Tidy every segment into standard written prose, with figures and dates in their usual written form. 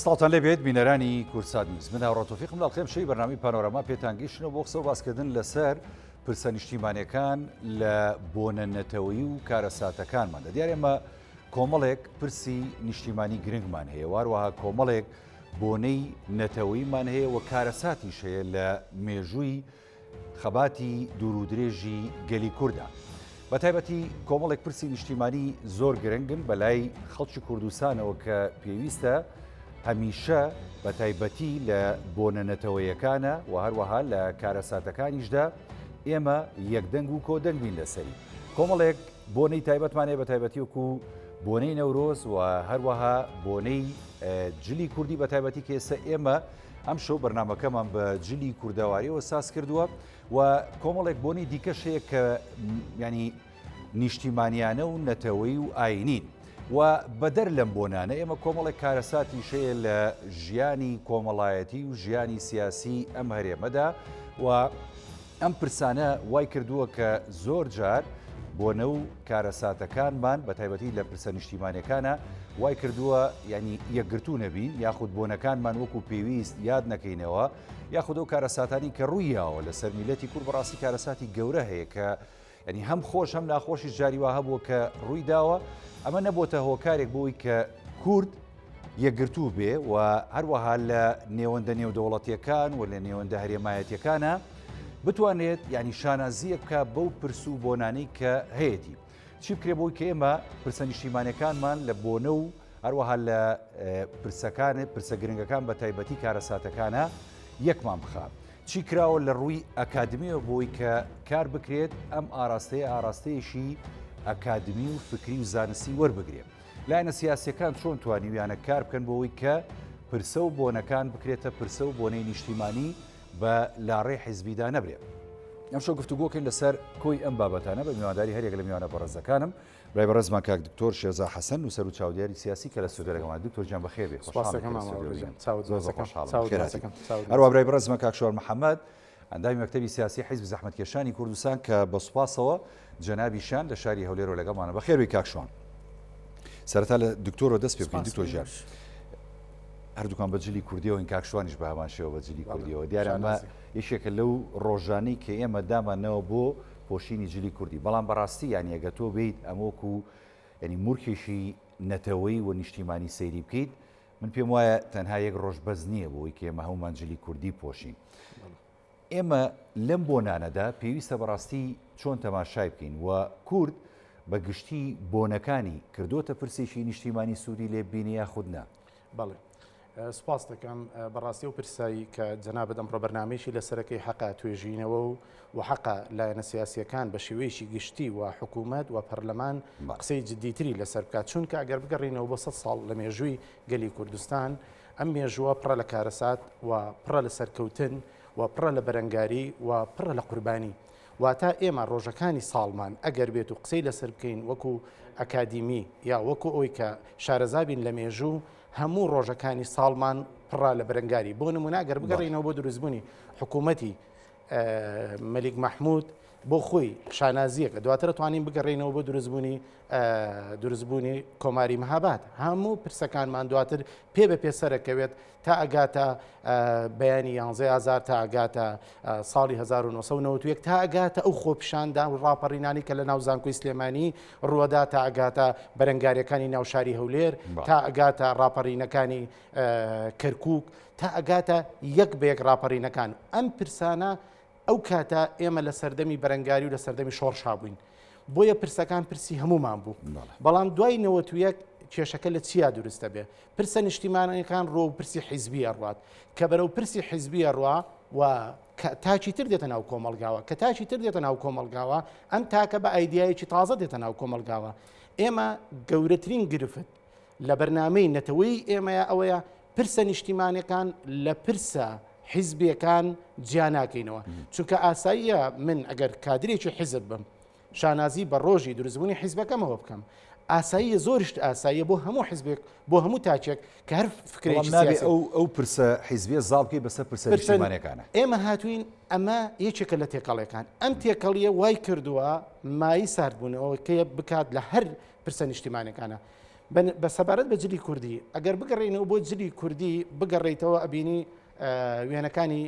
سڵاوتان لێبێت بینەرانی کوردسات نیوز من هاوڕا تۆفیقم لە ئەڵقەی ئەمشەوی بەرنامەی پانۆراما پێتان گەیشتنەوە بۆ قسە و باسکردن لەسەر پرسە نیشتیمانیەکان لە بۆنە نەتەوەیی و کارەساتەکانماندا دیار ئێمە کۆمەڵێک پرسی نیشتیمانی گرنگمان هەیە واروەها کۆمەڵێک بۆنەی نەتەوەیمان هەیە و کارەساتیش هەیە لە مێژووی خەباتی دوور و درێژی گەلی کوردە. بە تایبەتی کۆمەڵێک پرسی نیشتیمانی زۆر گرنگن بەلای خەڵکی کوردستانەوە کە پێویستە هەمیشە بە تایبەتی لە بۆنە نەتەوەیەکانە و هەروەها لە کارەساتەکانیشدا ئێمە یەکدەنگ و کۆدەنگ بین لەسەری. کۆمەڵێک بۆنەی تایبەتمان هەیە بە تایبەتی وەکو بۆنەی نەورۆز و هەروەها بۆنەی جلی کوردی بە تایبەتی کە ئێستا ئێمە ئەمشەو بەرنامەکەمان بە جلی کوردەواریەوە ساز کردووە و کۆمەڵێک بۆنی دیکەش هەیە کە ینی نیشتیمانیانە و نەتەوەی و ئاینین. و بەدەر لەم بۆنانە ئێمە کۆمەڵێک کارەساتیش هەیە لە ژیانی کۆمەڵایەتی و ژیانی سیاسی ئەم هەرێمەدا و ئەم پرسانە وای کردووە کە زۆر جار بۆنە و کارەساتەکانمان بە تایبەتی لە پرسە نیشتیمانیەکانە وای کردووە ینی یەکگرتوو نەبین یاخود بۆنەکانمان وەکو پێویست یاد نەکەینەوە یاخود ئەو کارەساتانی کە ڕوویاوە لەسەر میلەتی کورد بەڕاستی کارەساتی گەورە هەیە کە ینی هەم خۆش هەم ناخۆشیش جاری وا هەبووە کە ڕووی داوە ئەمە نەبۆتە هۆکارێک بۆی کە کورد یەکگرتوو بێ و هەروەها لە نێوەندە نێودەوڵەتیەکان و لە نێوەندە هەرێمایەتیەکانە بتوانێت یعنی شانازیەک بکە بەو پرس و بۆنانەی کە هەیەی چی بکرێ بۆی کە ئێمە پرسە نیشتیمانەکانمان لە بۆنە و هەروەها لە پرسەکان پرسە گرنگەکان بە تایبەتی کارەساتەکانە یەکمان بخە. چی کراوە لە ڕووی ئەکادمیەوە بۆی کە کار بکرێت ئەم ئاراستەیە ئاراستەیەکی ئەکادمی و فکری و زانستی وەربگرێت. لایەنە سیاسیەکان چۆن توانیویانە کار بکەن بۆ ئەوەی کە پرسە و بۆنەکان بکرێتە پرسە و بۆنەی نیشتیمانی بە لاڕێی حیزبیدا نەبرێ. ئەمشەو گفتوگۆکەین لەسەر کۆی ئەم بابەتانە بە میوانداری هەریەک لە میوانە بەڕێزەکانم برای بەڕێزمان کاک دکتۆر شێرزا حەسەن نووسەر و چاودێری سیاسی کە لە ستۆدیۆ لەگەڵمان دکتۆر گیان بەخێر بێی خۆشحاڵم کە لە ستۆدیۆ بینم زۆر زۆر خۆشحاڵم بەخێرهاتی هەروەها برای بەڕێزمان کاک شوان محەمەد ئەندامی مەکتەبی سیاسی حیزبی زەحمەتکێشانی کوردستان کە بە سوپاسەوە جەنابیشیان لە شاری هەولێرەوە لەگەڵمانە. بەخێربێی کاک شوان. سەرەتا لە دکتۆرەوە دەست پێ بکەین. دکتۆر گیان هەردووکمان بە جلی کوردیەوەین کاک شوانیش بە هەمان شێوە بە جلی کوردیەوە دیارە ئەمە یەکێکە لەو ڕۆژانەی کە ئێمە دامانەوە بۆ پۆشینی جلی کوردی بەڵام بەڕاستی یان ئەگە تۆ بیت ئەمە وەکو ینی مورکێکی نەتەوەی و نیشتیمانی سەیری بکەیت من پێم وایە تەنها یەک ڕۆژ بەس نییە بۆی کە ئێمە هەموومان جلی کوردی پۆشین. ئێمە لەم بۆنانەدا پێویستە بەڕاستی چۆن تەماشای بکەین و کورد بە گشتی بۆنەکانی کردۆتە پرسێکی نیشتیمانی سوودی لێ ببینێ یاخود نا؟ بەڵێ. سوپاست دەکەم. بەڕاستی ئەو پرسەی کە جەنابت ئەمڕۆ بەرنامەیەکی لەسەرەکەی حەقە توێژینەوە و و حەقە لایەنە سیاسییەکان بە شێوەیەکی گشتی و حکوومەت و پەرلەمان قسەی جددیتری لەسەر بکات چونکە ئەگەر بگەڕینەوە بۆ سەد ساڵ لە مێژووی گەلی کوردستان ئەم مێژووە پڕە لە کارەسات و پڕە لە سەرکەوتن و پڕە لە بەرەنگاری و پڕە لە قوربانی واتە ئێمە ڕۆژەکانی ساڵمان ئەگەر بێت و قسەی لەسەر بکەین وەکو ئەکادیمی یا وەکو ئەوی کە شارەزابین لە مێژوو هەموو ڕۆژەکانی ساڵمان پڕە لە بەرەنگاری بۆ نمونە گەر بگەڕینەوە بۆ دروستبوونی حکوومەتی مەلیک مەحمود بۆ خۆی شانازیەکە دواتر توانین بگەڕینەوە بۆ دروستبوونی دروستبوونی کۆماری مەهاباد هەموو پرسەکانمان دواتر پێ بە پێ سەرەکەوێت تا ئەگاتە بەیانی یانزەی ئازار تا ئەگاتە ساڵی 1991 تا ئەگاتە ئەو خۆپیشاندان و ڕاپەڕینانی کە لە ناو زانکۆی سلێمانی ڕووەدا تا ئەگاتە بەرەنگاریەکانی ناو شاری هەولێر تا ئەگاتە ڕاپەڕینەکانی کەرکک تا ئەگاتە یەک بە یەک ڕاپەڕینەکان ئەم پرسانە ئەو کاتە ئێمە لە سەردەمی بەرەنگاری و لە سەردەمی شۆڕشا بووین بۆیە پرسەکان پرسی هەمومان بوو بەڵام دوای 91 کێشەکە لە چیا دروستە بێ پرسە نیشتیمانەکان ڕۆ و پرسی حیزبی ئەڕوات کە بەرەو پرسی حیزبی ئەڕوا و تاکی تر دێتە ناو کۆمەلگاوە کە تاکی تر دێتە ناو کۆمەلگاوە ئەم تاکە بە ئایدیایەکی تازە دێتە ناو کۆمەلگاوە ئێمە گەورەترین گرفت لە بەرنامەی نەتەوەی ئێمەیە ئەوەیە پرسە نیشتیمانەکان لە پرسە حیزبیەکان جیا ناکەینەوە چونکە ئاساییە من ئەگەر کادرێکی حیزب بم شانازی بە ڕۆژی دروستبوونی حیزبەکەمەوە بکەم. ئاساییە زۆریشت ئاساییە بۆ هەموو حیزبێک بۆ هەموو تاکێک کە هەر فکرێکی بەڵام نابێ ئەو ئەو پرسە حیزبیە زاڵ بکەی بەسەر پرسە نیشتیمانیەکانە. ئێمە هاتووین ئەمە یەکێکە لە تێکەڵیەکان ئەم تێکەڵیە وای کردووە مایەی ساردبوونەوەکەی بکات لە هەر پرسە نیشتیمانیەکانە. بە سەبارەت بە جلی کوردی ئەگەر بگەڕێینەوە بۆ جلی کوردی بگەڕێیتەوە ئەبینی وێنەکانی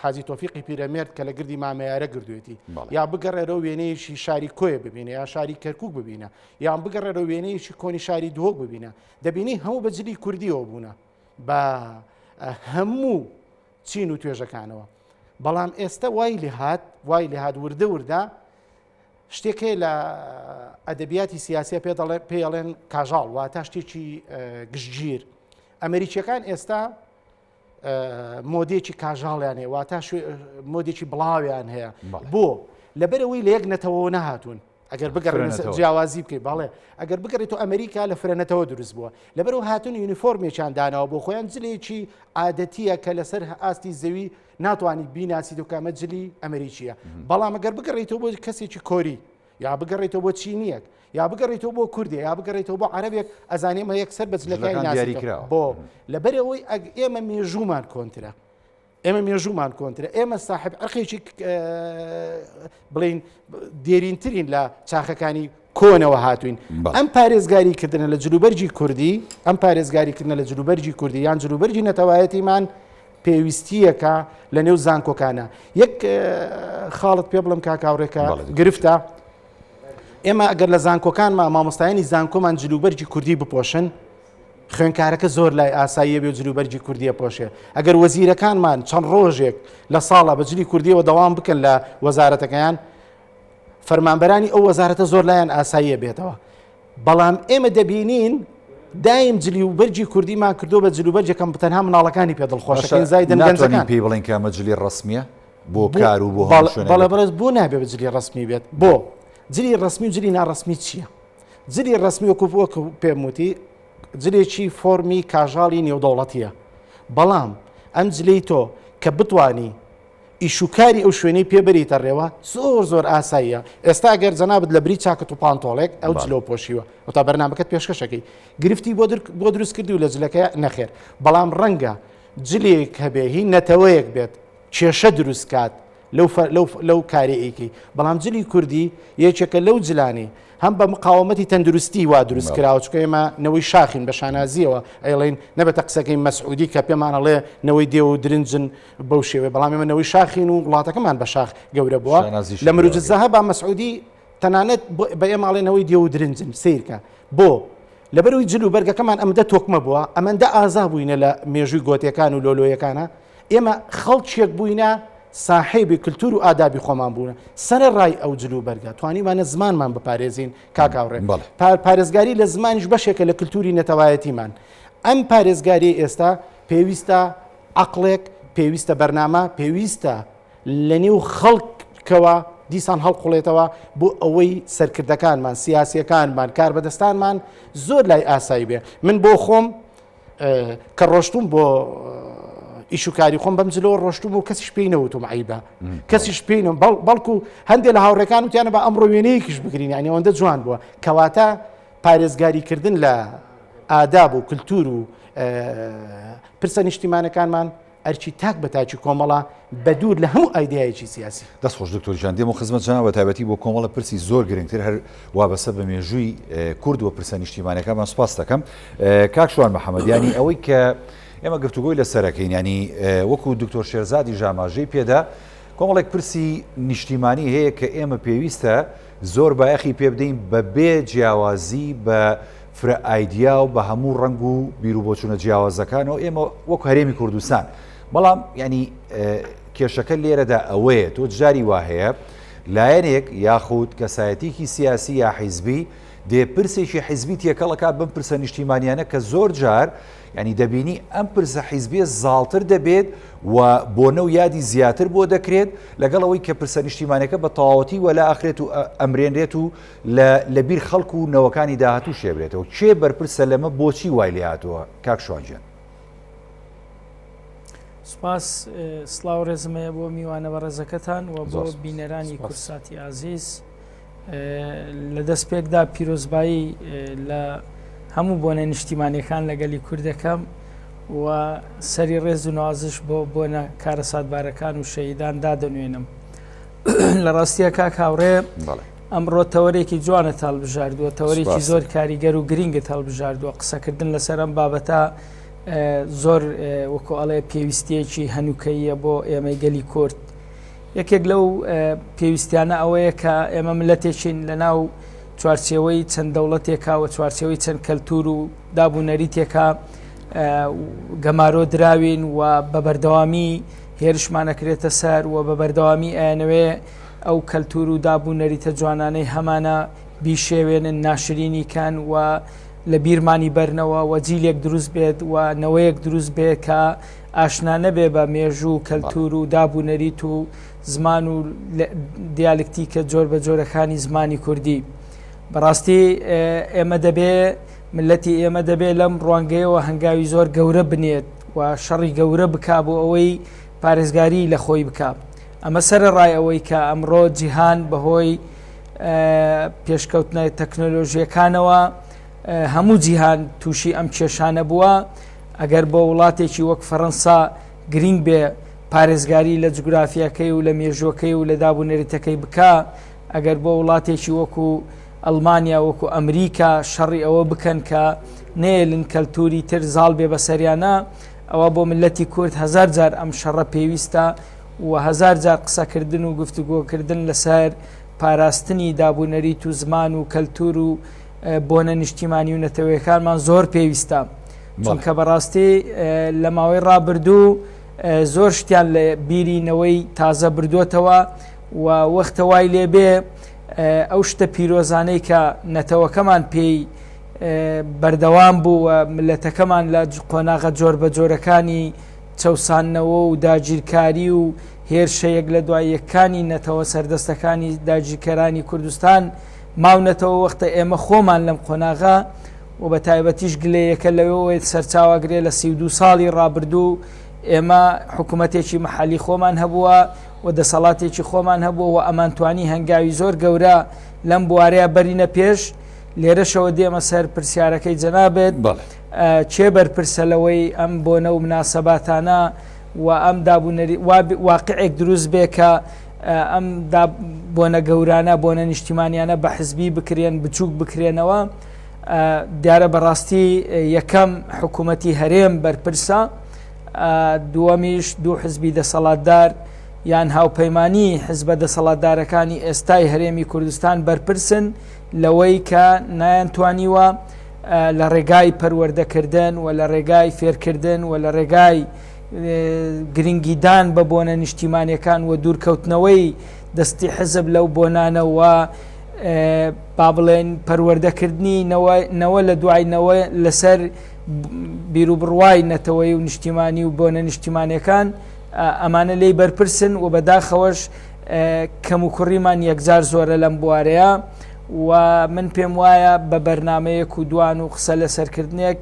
حاجی تۆفیقی پیرەمێرد کە لە گردی مامەیارە گردوێتی یا بگەڕێرەوە وێنەیەکی شاری کۆیە ببینە یا شاری کەرکک ببینە یان بگەڕێرەوە وێنەیەکی کۆنی شاری دهۆک ببینە دەبینی هەموو بە جلی کوردیەوە بوونە بە هەموو چین و توێژەکانەوە بەڵام ئێستا وای لێهات وای لێهات وردە وردە شتێک هەیە لە ئەدەبیاتی سیاسیە پێ دەڵێ پێڵێن کاژاڵ واتە شتێکی گشتگیر ئەمریکیەکان ئێستا مۆدێکی کاژاڵیان هەیە واتە مۆدێکی بڵاویان هەیە بۆ لەبەرەوەی لە یەک نەتەوەوە نەهاتوون ئەگەر بگەڕێن جیاوازی بکەیت باڵێ ئەگەر بگەڕێت و ئەمریکا لە فرەنەتەوە دروست بووە لەبەرەوە هاتون یونیفۆرمێکیان داناوە بۆ خۆیان جلێکی عادەتیە کە لەسەر ئاستی زەوی ناتوانیت بیناسیت و کامە جلی ئەمریکیە بەڵام ئەگەر بگەڕێیتەوە بۆ کەسێکی کۆری یا بگەڕێیتەوە بۆ چینیەک یا بگەڕێیتەوە بۆ کوردێ یا بگەڕێیتەوە بۆ عەرەبێک ئەزانێ ئەمە یەکسەر بە جلەکانی ناسیکراوە بۆ لەبەرەوەی ئەگ ئێمە مێژوومان کۆنترە ئێمە مێژوومان کۆنترە ئێمە ساحب عرقێکی بڵین دێرینترین لە چاخەکانی کۆنەوە هاتوین ئەم پارێزگاری کردنە لە جلوبەرگی کوردی ئەم پارێزگاری کردنە لە جلوبەرگی کوردی یان جلوبەرگی نەتەوایەتیمان پێویستییەکە لە نێو زانکۆکانە یەک خاڵت پێ بڵم کاکاوڕێکە گرفتە ئێمە ئەگەر لە زانکۆکانما مامۆستایانی زانکۆمان جلوبەرگی کوردی بپۆشن خوێنکارەکە زۆر لای ئاساییە بێ جلوبەرگی کوردیە پۆشێ ئەگەر وەزیرەکانمان چەند ڕۆژێک لە ساڵە بە جلی کوردیەوە دەوام بکەن لە وەزارەتەکەیان فەرمانبەرانی ئەو وەزارەتە زۆر لایەن ئاساییە بێتەوە بەڵام ئێمە دەبینین دایم جلی و بەرگی کوردیمان کردو بە جل و بەرگێکم تەنها مناڵەکانی پێ دڵخۆشەکەین زایدن گەنجەکان پێی بڵێن کە ئەمە جلی ڕەسمیە بۆ کار و بۆ بەڵێ بەڕێز بۆ نابێ بە جلی ڕەسمی بێت بۆ جلی ڕەسمی و جلی ناڕەسمی چییە؟ جلی ڕەسمی وەکو وەکو پێم وتی جلێکی فۆرمی کاژاڵی نێودەوڵەتیە بەڵام ئەم جلەی تۆ کە بتانی ئیش و کاری ئەو شوێنەی پێ بەریتە ڕێوە زۆر زۆر ئاساییە ئێستا گەر جەنابت لە بری چاکت و پانتۆڵێک ئەو جلۆ پۆشیوە و تا بەرنامەکەت پێشکەشەکەی گرفتی بۆ بۆ دروست کردی و لە جلەکە نەخێر بەڵام ڕەنگە جلێک هەبێ هی نەتەوەیەک بێت کێشە دروست کات لەو لەو لەو کاری ئەیکەی بەڵام جلی کوردی یەکێکە لەو جلانی هەم بە مقاومەتی تەندروستی وا دروست کراوە چونکە ئێمە نەوەی شاخین بە شانازیەوە ئەیڵێین نەبێتە قسەکەی مەسعودی کە پێمان ئەڵێ نەوەی دێو و درنجن بەو شێوەیە بەڵام ئێمە نەوەی شاخین و وڵاتەکەمان بە شاخ گەورە بووە لە مروج الذهب مەسعودی تەنانەت بە ئێمە ئەڵێ نەوەی دێو و درنجن سیرکە بۆ لەبەرەوەی جل و بەرگەکەمان ئەمدە تۆکمە بووە ئەمەندە ئازا بووینە لە مێژووی گۆتێکان و لۆلۆیەکانە ئێمە خەڵکێک بووینە ساحێبی کلتور و ئادابی خۆمان بوونە سەرەڕای ئەو جل و بەرگە توانیمانە زمانمان بپارێزین کاک هاوڕێ پارێزگاری لە زمانیش بەشێکە لە کلتوری نەتەوایەتیمان ئەم پارێزگاری ئێستا پێویستە عەقڵێک پێویستە بەرنامە پێویستە لە نێو خەڵکەوە دیسان هەڵقوڵێتەوە بۆ ئەوەی سەرکردەکانمان سیاسیەکانمان کاربەدەستانمان زۆر لای ئاسایی بێ من بۆ خۆم کە ڕۆشتوم بۆ ئیش و کاری خۆم بەم جلەوە ڕۆشتوم و کەسیش پێی نەوتم عیبە کەسیش پێینم بەڵکو هەندێک لە هاوڕێکان وتیانە بە ئەمڕۆ وێنەیەکیش بگرین یعنی ئەوەندە جوان بووە کەواتە پارێزگاریکردن لە ئاداب و کللتور و پرسە نیشتیمانەکانمان ئەرکی تاک بە تاکی کۆمەڵە بە دوور لە هەموو ئایدیایەکی سیاسی. دەست خۆش دکتۆر گیان دێمەوە خزمەت جەناب بە تایبەتی بۆ کۆمەڵە پرسی زۆر گرنگتر هەر وابەستە بە مێژووی کورد و پرسە نیشتیمانەکانمان سوپاست دەکەم کاک شوان محەمەد یانی ئەوەی کە ئێمە گفتوگۆی لەسەرەکەین ینی وەکو دکتۆر شێرزادی ژاماژەی پێدا کۆمەڵێک پرسی نیشتیمانی هەیە کە ئێمە پێویستە زۆر بایەخی پێ بدەین بە بێ جیاوازی بە فرە ئایدیا و بە هەموو ڕەنگ و بیروبۆچوونە جیاوازەکانەوە ئێمە وەکو هەرێمی کوردستان بەڵام ینی کێشەکە لێرەدا ئەوەیە تۆ جاری وا هەیە لایەنێک یاخود کەسایەتیکی سیاسی یا حیزبی دێ پرسێکی حیزبی تێکەڵەکە بم پرسە نیشتیمانیانە کە زۆر جار ینی دەبینی ئەم پرسە حیزبیە زاڵتر دەبێت و بۆنە و یادی زیاتر بۆ دەکرێت لەگەڵ ئەوەی کە پرسە نیشتیمانەکە بە تەواوەتی وەلا ئەخرێت و ئەمرێنرێت و لە بیر خەڵک و نەوەکانی داهاتوو شێبرێتەوە کێ بەرپرسە لەمە بۆچی وای لێ هاتووە کاک شوان گیان؟ سپاس سڵاو ڕێزم هەیە بۆ میوانە بەڕێزەکەتان و بۆ بینەرانی کورساتی ئازیز لە دەست پێکدا پیرۆزبایی لە هەموو بۆنە نیشتیمانەکان لە گەلی کوردەکەم و سەری ڕێز و نازش بۆ بۆنە کارەساتبارەکان و شەهیدان دادەنوێنم لە ڕاستیە کاک هاوڕێ. ئەمڕۆ تەوەرێکی جوانت هەڵبژاردووە، تەوەرێکی زۆر کاریگەر و گرینگت هەڵبژاردووە. قسەکردن لەسەر ئەم بابەتە زۆر وەکو ئەڵێ پێویستیەکی هەنووکەییە بۆ ئێمەی گەلی کورد. یەکێک لەو پێویستیانە ئەوەیە کە ئێمە ملەتێکین لە ناو چوارچێوەی چەند دەوڵەتێکا و چوارچێوەی چەند کەلتور و داب و نەریتێکا گەمارۆ دراوین و بە بەردەوامی هێرشمانەکرێتە سەر و بە بەردەوامی ئەیانەوێ ئەو کەلتور و داب و نەریتە جوانانەی هەمانە بیشێوێنن، ناشرینی کەن و لە بیرمانی بەرنەوە و جیلێک دروست بێت و نەوەیەک دروست بێت کە ئاشنا نەبێ بە مێژوو و کەلتور و داب و نەریت و زمان و دیالکتیکە جۆر بە جۆرەکانی زمانی کوردی. بەڕاستی ئێمە دەبێ ملەتی ئێمە دەبێ لەم ڕوانگەیەوە هەنگاوی زۆر گەورە بنێت و شەڕی گەورە بکا بۆ ئەوەی پارێزگاری لە خۆی بکا. ئەمە سەرەڕای ئەوەی کە ئەمڕۆ جیهان بەهۆی پێشکەوتنە تەکنۆلۆژیەکانەوە هەموو جیهان تووشی ئەم کێشانە بووە ئەگەر بۆ وڵاتێکی وەک فەرەنسا گرنگ بێ پارێزگاری لە جوگرافیەکەی و لە مێژوەکەی و لە داب و نەریتەکەی بکا ئەگەر بۆ وڵاتێکی وەکو ئەڵمانیا وەکو ئەمریکا شەڕی ئەوە بکەن کە نێلن کەلتوری تر زاڵ بێ بەسەریانە ئەوە بۆ ملەتی کورد هەزار جار ئەم شەڕە پێویستە و هەزار جار قسەکردن و گفتوگۆکردن لەسەر پاراستنی دابونەریت و زمان و کەلتور و بۆنە نیشتیمانی و نەتەوەیەکانمان زۆر پێویستە چونکە بەڕاستی لە ماوەی ڕابردوو زۆر شتیان لە بیری نەوەی تازە بردووەتەوە و وەختە وای لێبێ ئەو شتە پیرۆزانەی کە نەتەوەکەمان پێی بەردەوام بوو و ملەتەکەمان لە قۆناغە جۆر بە جۆرەکانی چەوساندنەوە و داگیرکاری و هێرشە یەک لە دوای یەکانی نەتەوە سەردەستەکانی داگیرکەرانی کوردستان ماونەتەوە وەختە ئێمە خۆمان لەم قۆناغە و بە تایبەتیش گلەیەکە لەوەوەی سەرچاوەگرێ لە 32 ساڵی ڕابردوو ئێمە حکوومەتێکی محەلی خۆمان هەبووە و دەسەڵاتێکی خۆمان هەبووە و ئەمانتوانی هەنگاوی زۆر گەورە لەم بوارەیە بەرینە پێش لێرەشەوە دێمە سەر پرسیارەکەی جەنابت کێ بەرپرسە لەوەی ئەم بۆنە و مناسەباتانە و ئەم دابوونەری واقعێک دروست بێ کە ئەم بۆنە گەورانە بۆنە نیشتیمانیانە بە حزبی بکرێن بچووک بکرێنەوە دیارە بەڕاستی یەکەم حکوومەتی هەرێم بەرپرسە دووەمیش دوو حزبی دەسەڵاتدار یان هاوپەیمانی حزبە دەسەڵاتدارەکانی ئێستای هەرێمی کوردستان بەرپرسن لەوەی کە نایانتوانیوە لە ڕێگای پەروەردەکردن و لە ڕێگای فێرکردن و لە ڕێگای گرنگیدان بە بۆنە نیشتیمانەکان و دوورکەوتنەوەی دەستی حزب لەو بۆنانەوە با بڵێن پەروەردەکردنی نەوە لە دوای نەوە لەسەر بیروبڕوای نەتەوەی و نیشتیمانی و بۆنە نیشتیمانەکان ئەمانە لی بەرپرسن و بەداخەوەش کەموکوڕیمان یەکجار زۆرە لەم بوارەیە و من پێم وایە بە بەرنمەیەک و دوان و قسە لەسەرکردنێک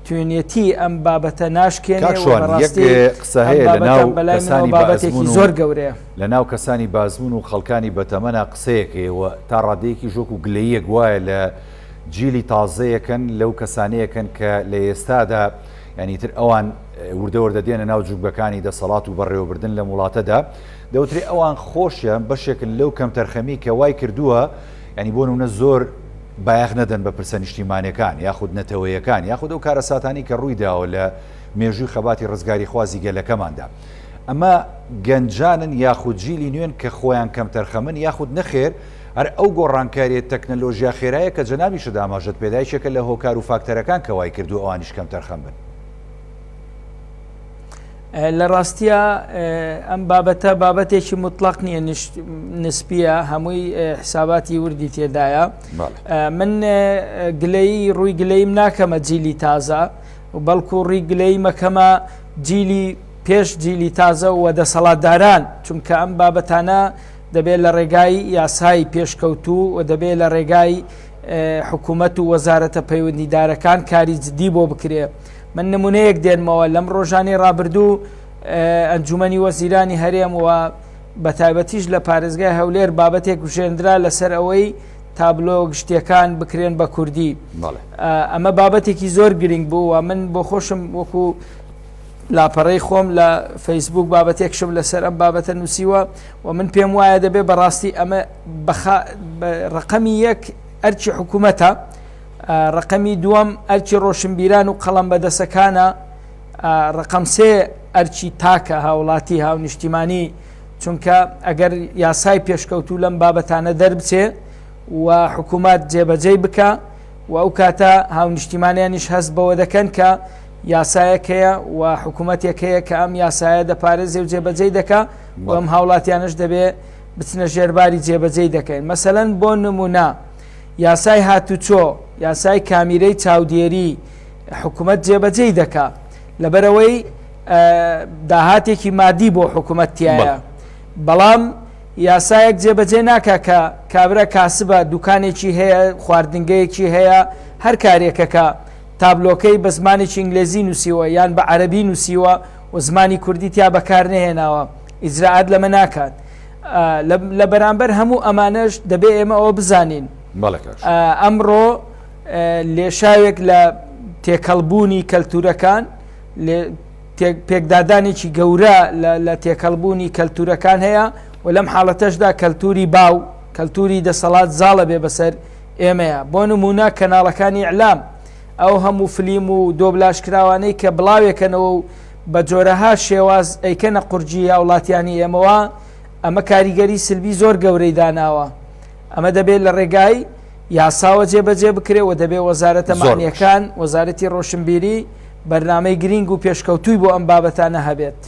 توێنێتی ئەم بابەتە ناشکێنێ ڕاستی قسە هەیە لە ناو بەلای بابەتێکی زۆر گەورەیە لە ناو کەسانی بازبوون و خەڵکانی بەتەمەنا قسەیەک هەیە و تا ڕادەیەکی ژۆک و گلەیەک وایە لە جیلی تازەیەکەن لەو کەسانەیەکەن کە لە ئێستادا یانی تر ئەوان وردە وردە دێنە ناو جومگەکانی دەسەڵات و بەڕێوەبردن لەم وڵاتەدا دەوترێ ئەوان خۆشیان بەشێکن لەو کەمتەرخەمی کە وای کردووە ینی بۆ نمونە زۆر بایەخ نەدەن بە پرسە نیشتیمانەکان یاخود نەتەوەیەکان یاخود ئەو کارەساتانی کە ڕووی داوە لە مێژووی خەباتی ڕزگاریخوازی گەلەکەماندا ئەمە گەنجانن یاخود جیلی نوێن کە خۆیان کەمتەرخەمن یاخود نەخێر هەر ئەو گۆڕانکاریە تەکنەلۆژیا خێرایە کە جەنابیشت ئاماژەت پێدا یەکێکە لە هۆکار و فاکتەرەکان کە وای کردووە ئەوانیش کەمتەرخەم بن. لە ڕاستیا ئەم بابەتە بابەتێکی مطلق نییە نسبیە هەمووی حساباتی وردی تێدایە من گلەی ڕووی گلەیم ناکەمە جیلی تازە و بەڵکو ڕی گلەی مەکەمە جیلی پێش جیلی تازە و دەسەڵاتداران چونکە ئەم بابەتانە دەبێت لە ڕێگای یاسای پێشکەوتوو و دەبێت لە ڕێگای حکوومەت و وەزارەتە پەیوەندیدارەکان کاری جدی بۆ بکرێ من نمونەیەک دێنمەوە لەم ڕۆژانی ڕابردوو ئەنجومەنی وەزیرانی هەرێم و بە تایبەتیش لە پارێزگای هەولێر بابەتێک وژێندرا لەسەر ئەوەی تابلۆ گشتیەکان بکرێن بە کوردی ئەمە بابەتێکی زۆر گرنگ بوو و من بۆ خۆشم وەکو لاپەڕەی خۆم لە فەیسبوک بابەتێکشم لەسەر ئەم بابەتە نووسیوە و من پێم وایە دەبێ بەڕاستی ئەمە ڕقەمی یەک ئەرکی حکوومەتە ڕقەمی دووەم ئەرکی ڕۆشنبیران و قەڵم بەدەسەکانە ڕقم سێ ئەرکی تاکە هاوڵاتی هاونیشتیمانی چونکە ئەگەر یاسای پێشکەوتوو لەم بابەتانە دەربچێ و حکوومەت جێبەجێی بکە و ئەو کاتە هاونیشتیمانیانیش هەست بەوە دەکەن کە یاسایەک هەیە و حکوومەتێک هەیە کە ئەم یاسایە دەپارێزێ و جێبەجێی دەکا و ئەم هاوڵاتیانش دەبێ بچنە ژێرباری جێبەجێی دەکەین مەسەلەن بۆ نمونە یاسای هاتوچۆ یاسای کامیرەی چاودێری حکوومەت جێبەجێی دەکا لەبەرەوەی داهاتێکی مادی بۆ حکوومەت تایە بەڵام یاسایەک جێبەجێ ناکا کە کابرا کاسبە دوکانێکی هەیە خواردنگەیەکی هەیە هەر کارێکەکە تابلۆکەی بە زمانێکی ئینگلێزی نووسیوە یان بە عەرەبی نووسیوە و زمانی کوردی تیا بەکار نەهێناوە ئیجرائات لەمە ناکات لە بەرامبەر هەموو ئەمانەش دەبێ ئێمە ئەوە بزانین ئەمڕۆ لێشاوێک لە تێکەڵبوونی کەلتورەکان پێکدادانێکی گەورە لە تێکەڵبوونی کەلتورەکان هەیە و لەم حاڵەتەشدا کەلتوری باو کەلتوری دەسەڵات زاڵە بێ بەسەر ئێمەیە بۆ نمونە کەناڵەکانی ئیعلام ئەو هەموو فلیم و دۆبلاژکراوانەی کە بڵاوێکەنەوە و بە جۆرەها شێواز ئەیکەنە قورگی هاوڵاتیانی ئێمەوە ئەمە کاریگەری سلبی زۆر گەورەی داناوە ئەمە دەبێت لە ڕێگای یاساوە جێبەجێ بکرێ و دەبێ وەزارەتە مەعنیەکان وەزارەتی ڕۆشنبیری بەرنامەی گرینگ و پێشکەوتووی بۆ ئەم بابەتانە هەبێت.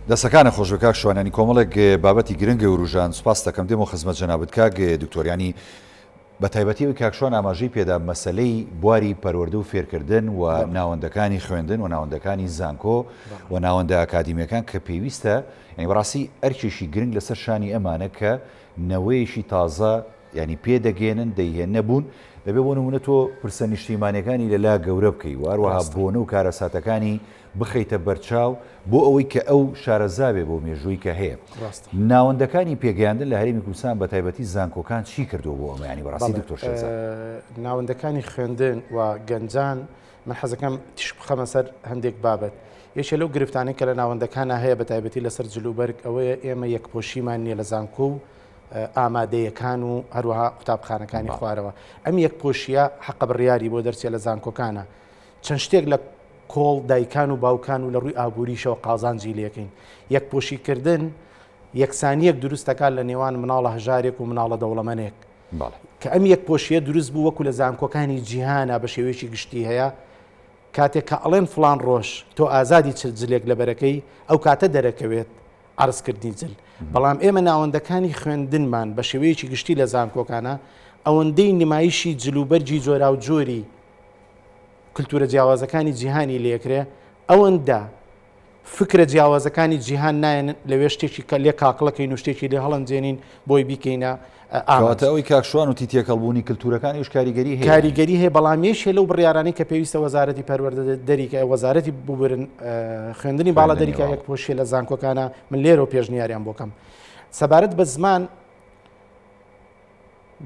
دەستەکانت خۆشبێ کاک شوان یانی کۆمەڵێک بابەتی گرنگە وروژان سوپاست دەکەم دێمەوە خزمەت جەنابت کاک دکتۆر یانی بە تایبەتی ئەوەی کاک شوان ئاماژەی پێدا مەسەلەی بواری پەروەردە و فێرکردن و ناوەندەکانی خوێندن و ناوەندەکانی زانکۆ و ناوەندە ئەکادیمیەکان کە پێویستە یانی بەڕاستی ئەرکێکی گرنگ لەسەر شانی ئەمانە کە نەوەیەکی تازە یانی پێ دەگەێنن دەیهێننە بوون دەبێ بۆ نمونە تۆ پرسە نیشتیمانەکانی لەلا گەورە بکەی و هەروەها بۆنە و کارەساتەکانی بخەیتە بەرچاو بۆ ئەوەی کە ئەو شارەزا بێ بۆ مێژووی کە هەیە. ناوەندەکانی پێگەیاندن لە هەرێمی کوردستان بە تایبەتی زانکۆکان چی کردووە بۆ ئەمە یانی بەڕاستی دکتۆر شێرزاد؟ ناوەندەکانی خوێندن و گەنجان من حەزەکەم تیشک بخەمە سەر هەندێک بابەت. یەکێ لەو گرفتانەی کە لە ناوەندەکانا هەیە بە تایبەتی لەسەر جلوبەرگ ئەوەیە ئێمە یەکپۆشیمان نییە لە زانکۆ و ئامادەیەکان و هەروەها قوتابخانەکانی خوارەوە. ئەم یەکپۆشییە حەقە بڕیاری بۆ دەرچێ لە زانکۆکانە. چەند شتێک لە کۆڵ دایکان و باوکان و لە ڕووی ئابووریشەوە قازانجی لێکەین. یەکپۆشیکردن یەکسانییەک دروست دەکات لە نێوان مناڵە هەژارێک و مناڵە دەوڵەمەنێک. کە ئەم یەکپۆشییە دروست بوو وەکو لە زانکۆکانی جیهانا بە شێوەیەکی گشتی هەیە، کاتێک کە ئەڵێن فڵان ڕۆژ تۆ ئازادی چ جلێک لەبەرەکەی ئەو کاتە دەرەکەوێت عەرزکردنی جل. بەڵام ئێمە ناوەندەکانی خوێندنمان بە شێوەیەکی گشتی لە زانکۆکانا ئەوەندەی نمایشی جلوبەرگی جۆراوجۆری کلتورە جیاوازەکانی جیهانی لێکرێ ئەوەندە فکرە جیاوازەکانی جیهان نایەن لەوێ شتێکی کە لێ کاکڵەکەین و شتێکی لێ هەڵەنجێنین بۆی بیکەینە ئامانج. ئەوەی کاک شوان وتی تێکەڵبوونی کلتورەکانیش کاریگەری هەیە. کاریگەری هەیە بەڵام یەکێ لەو بڕیارانەی کە پێویستە وەزارەتی پەروەردە دەریکە وەزارەتی ببورن خوێندنی باڵا دەریکە یەک پۆشیە لە زانکۆکانە من لێرەوە پێشنیاریان بۆکەم سەبارەت بە زمان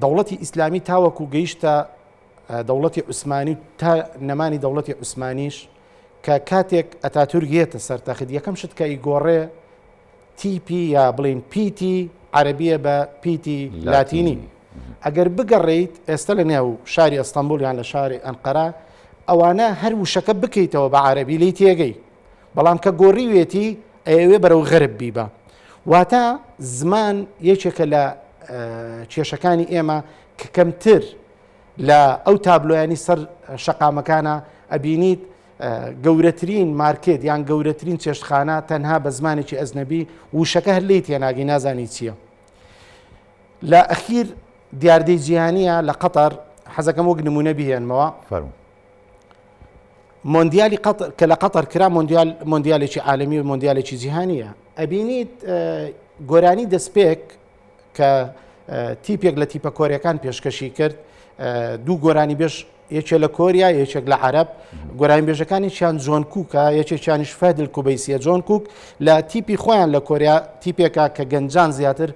دەوڵەتی ئیسلامی تاوەکو گەیشتە دەوڵەتی عوسمانی و تا نەمانی دەوڵەتی عوسمانیش کە کاتێک ئەتاتورک یەتە سەر تەخت یەکەم شت کە ئیگۆڕێ تیپی یا بڵین پیتی عەربیە بە پیتی لاتینی ئەگەر بگەڕێیت ئێستا لە نێو شاری ئەستەمبول یان لە شاری ئەنقەرە ئەوانە هەر وشەکە بکەیتەوە بە عەربی لی تێگەی بەڵام کە گۆڕیوێتی ئەیەوێ بەرەو غەرب بیبا واتە زمان یەکێکە لە کێشەکانی ئێمە کە کەمتر لە ئەو تابلۆیانی سەر شەقامەکانە ئەبینیت گەورەترین مارکێت یان گەورەترین چێشتخانە تەنها بە زمانێکی ئەزنەبی وشەکە هەر لی تێناگەی نازانی چییە لە ئەخیر دیاردەی جیهانیە لە قەتەر حەزەکەم وەک نمونە بهێنمەوە فەرموو مۆندیالی قەتەر کە لە قەتەر کرا مۆندیال مۆندیالێکی عالەمی و مۆندیالێکی جیهانیە ئەبینیت گۆرانی دەستپێک کە تیپێک لە تیپە کۆریەکان پێشکەشی کرد دوو گۆرانی بێژ یەکێ لە کۆریا یەکێک لە عەرەب گۆرانی بێژەکانیان جۆن کوکە یەکێکیانیش فەدل کوبەیسیە جۆن کوک لە تیپی خۆیان لە کۆریا تیپێکە کە گەنجان زیاتر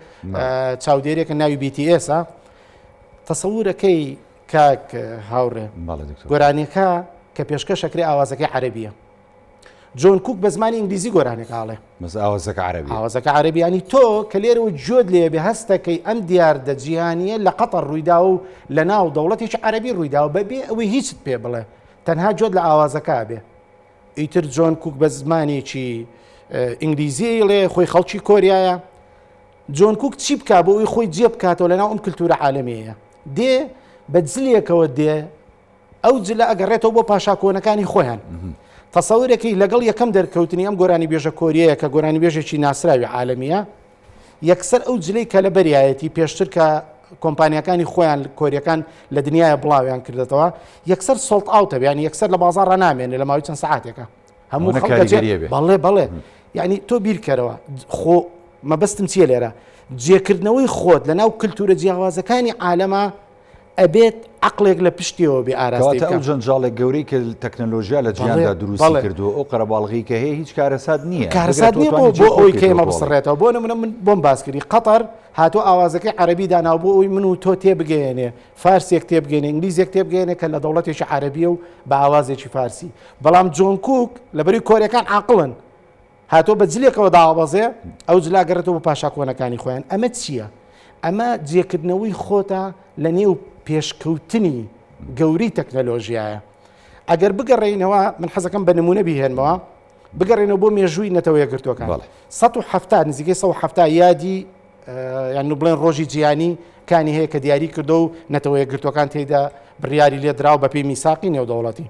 چاودێرێکە ناوی BTS ە تەسەورەکەی کاک هاوڕێ گۆرانیەکە کە پێشکەش ئەکرێ ئاوازەکەی عەرەبیە. جۆن کوک بە زمانی ئینگلیزی گۆرانێک ئاڵێ. بەس ئاوازەکە عەرەبیە. ئاوازەکە عەرەبی یانی تۆ کە لێرەوە گوێت لێ بێ هەستەکەی ئەم دیاردە جیهانیە لە قەتەر ڕوویداوە و لە ناو دەوڵەتێکی عەرەبی ڕوویداوە بەبێ ئەوەی هیچت پێ بڵێ تەنها گوێت لە ئاوازەکە بێ. ئیتر جۆن کوک بە زمانێکی ئینگلیزی ئەیڵێ خۆی خەڵکی کۆریایە. جۆن کوک چی بکا بۆ ئەوەی خۆی جێ بکاتەوە لەناو ئەم کلتورە عالەمیەیە دێ بە جلێکەوە دێ ئەو جلە ئەگەڕێتەوە بۆ پاشا کۆنەکانی خۆیان تەسەورەکەی لەگەڵ یەکەم دەرکەوتنی ئەم گۆرانی بێژە کۆریەیە کە گۆرانی بێژێکی ناسراوی عالەمیە یەکسەر ئەو جلەی کە لە بەریایەتی پێشتر کە کۆمپانیەکانی خۆیان کۆریەکان لە دنیاە بڵاویان کردێتەوە یەکسەر sold out ە بیان یەکسەر لە بازاڕ نامێنێ لە ماوەی چەند سعاتێکە هەموو بەڵێ بەڵێ یعنی تۆ بیرکەرەوە خۆ مەبەستم چییە لێرە جێکردنەوەی خۆت لە ناو کللتورە جیاوازەکانی عالەمە ئەبێت عەقڵێک لە پشتیەوە بێ ئاراستەی کەواتە بکا. ئەو جەنجاڵە گەورەی کە تەکنەلۆژیا لە جیهاندا بەڵێ، دروستی بەڵێ. کردووە، ئەو قەرەباڵغی کە هەیە هیچ کارەسات نییە. بگرە کارەسات تۆ نییە بۆ توانی بۆ جێی خۆ ئەوەی کە بکەیتەوە ئێمە بۆڵێ. بسڕێتەوە. بۆ نمونە من بۆم باس کردی قەتەر هاتووە ئاوازەکەی عەرەبی داناوە بۆ ئەوەی من و تۆ تێبگەیەنێ، فارسێک تێبگەیەنێ، ئینگلیزێک تێبگەیەنێ کە لە دەوڵەتێکی عەرەبییە و بە ئاوازێکی فارسی. بەڵام جۆنکوک لەبەرەی کۆریەکان عاقڵن، هاتووە بە جلێکەوە داوەبەزێ، ئەو جلە ئەگەڕێتەوە بۆ پاشا کۆنەکانی خۆیان. ئەمە چییە؟ ئەمە جێکردنەوەی خۆتە لە نێو پێشکەوتنی گەورەی تەکنەلۆژیایە. ئەگەر بگەڕێینەوە، من حەزەکەم بە نمونە بیهێنمەوە، بگەڕێنەوە بۆ مێژووی نەتەوە یەکگرتووەکان. 170 نزیکەی 170 یادی یان بڵێن ڕۆژی جیهانی کانی هەیە کە دیاری کردو و نەتەوە یەکگرتووەکان تێیدا بڕیاری لێدراوە بەپێی میساقی نێودەوڵەتی.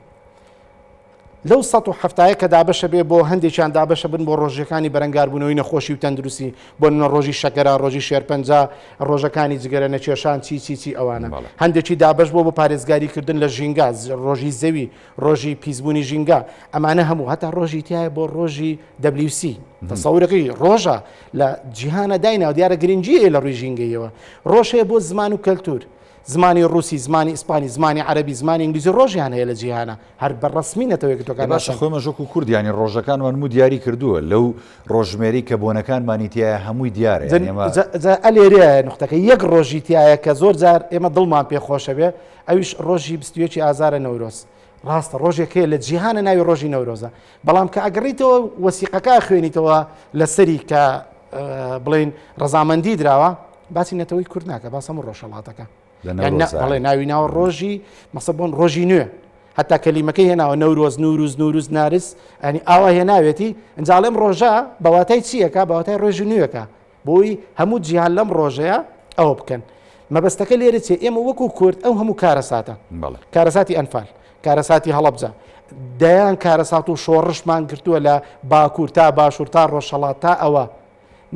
لەو 170ە کە دابەشە بێ بۆ هەندێکیان دابەشە بن بۆ ڕۆژەکانی بەرەنگاربوونەوەی نەخۆشی و تەندروستی بۆ نمونە ڕۆژی شەکەرە ڕۆژی شێرپەنجە ڕۆژەکانی جگەرە نەکێشان چی چی چی ئەوانە هەندێکی دابەش بۆ بۆ پارێزگاریکردن لە ژینگە ڕۆژی زەوی ڕۆژی پیسبوونی ژینگە ئەمانە هەموو هەتا ڕۆژی تایە بۆ ڕۆژی WC تەسەورەکەی ڕۆژە لە جیهانە دایناوە دیارە گرنگی لە ڕووی ژینگەیەوە ڕۆژ هەیە بۆ زمان و کەلتور زمانی ڕووسی، زمانی ئیسپانی، زمانی عەرەبی، زمانی ئینگلیزی ڕۆژیان هەیە لە جیهانا هەر بە ڕەسمی نەتەوە یەکگرتووەکان باشە ناساند. خۆ ئێمەش وەکو کورد یانی ڕۆژەکانمان هەموو دیاری کردووە لەو ڕۆژژمێرەی کە بۆنەکانمانی تیایە هەمووی دیارە جا یانی ئێمە جا جا ئەلێرەیە نوختەکە یەک ڕۆژی تیایە کە زۆر جار ئێمە دڵمان پێ خۆشە بێ ئەویش ڕۆژی 21 ئازارە نەورۆز ڕاستە ڕۆژێک هەیە لە جیهانە ناوی ڕۆژی نەورۆزە بەڵام کە ئەگەڕیتەوە وەسیقەکە خوێنیتەوە لەسەری کە بڵێن ڕەزامەندی دراوە باسی نەتەوەی کورد ناکە باس هەموو ڕۆژهەڵاتەکە بەڵێ ناوی ناوە ڕۆژی مەسە بۆن ڕۆژی نوێ هەتا کەلیمەکەی هێناوە نەورۆز نوروز نوروز نارس ئەنی ئاوا هێناوێتی ئەنجاڵێم ڕۆژە بەواتای چیەکە بەواتای ڕۆژی نوێەکە بۆی هەموو جیهان لەم ڕۆژەیە ئەوە بکەن مەبەستەکە لێرە چێ ئێمە وەکو کورد ئەو هەموو کارەساتە کارەساتی ئەنفال کارەساتی هەڵەبجە دەیان کارەسات و شۆڕشمان گرتووە لە باکوور تا باشوور تا ڕۆژهەڵات تا ئەوە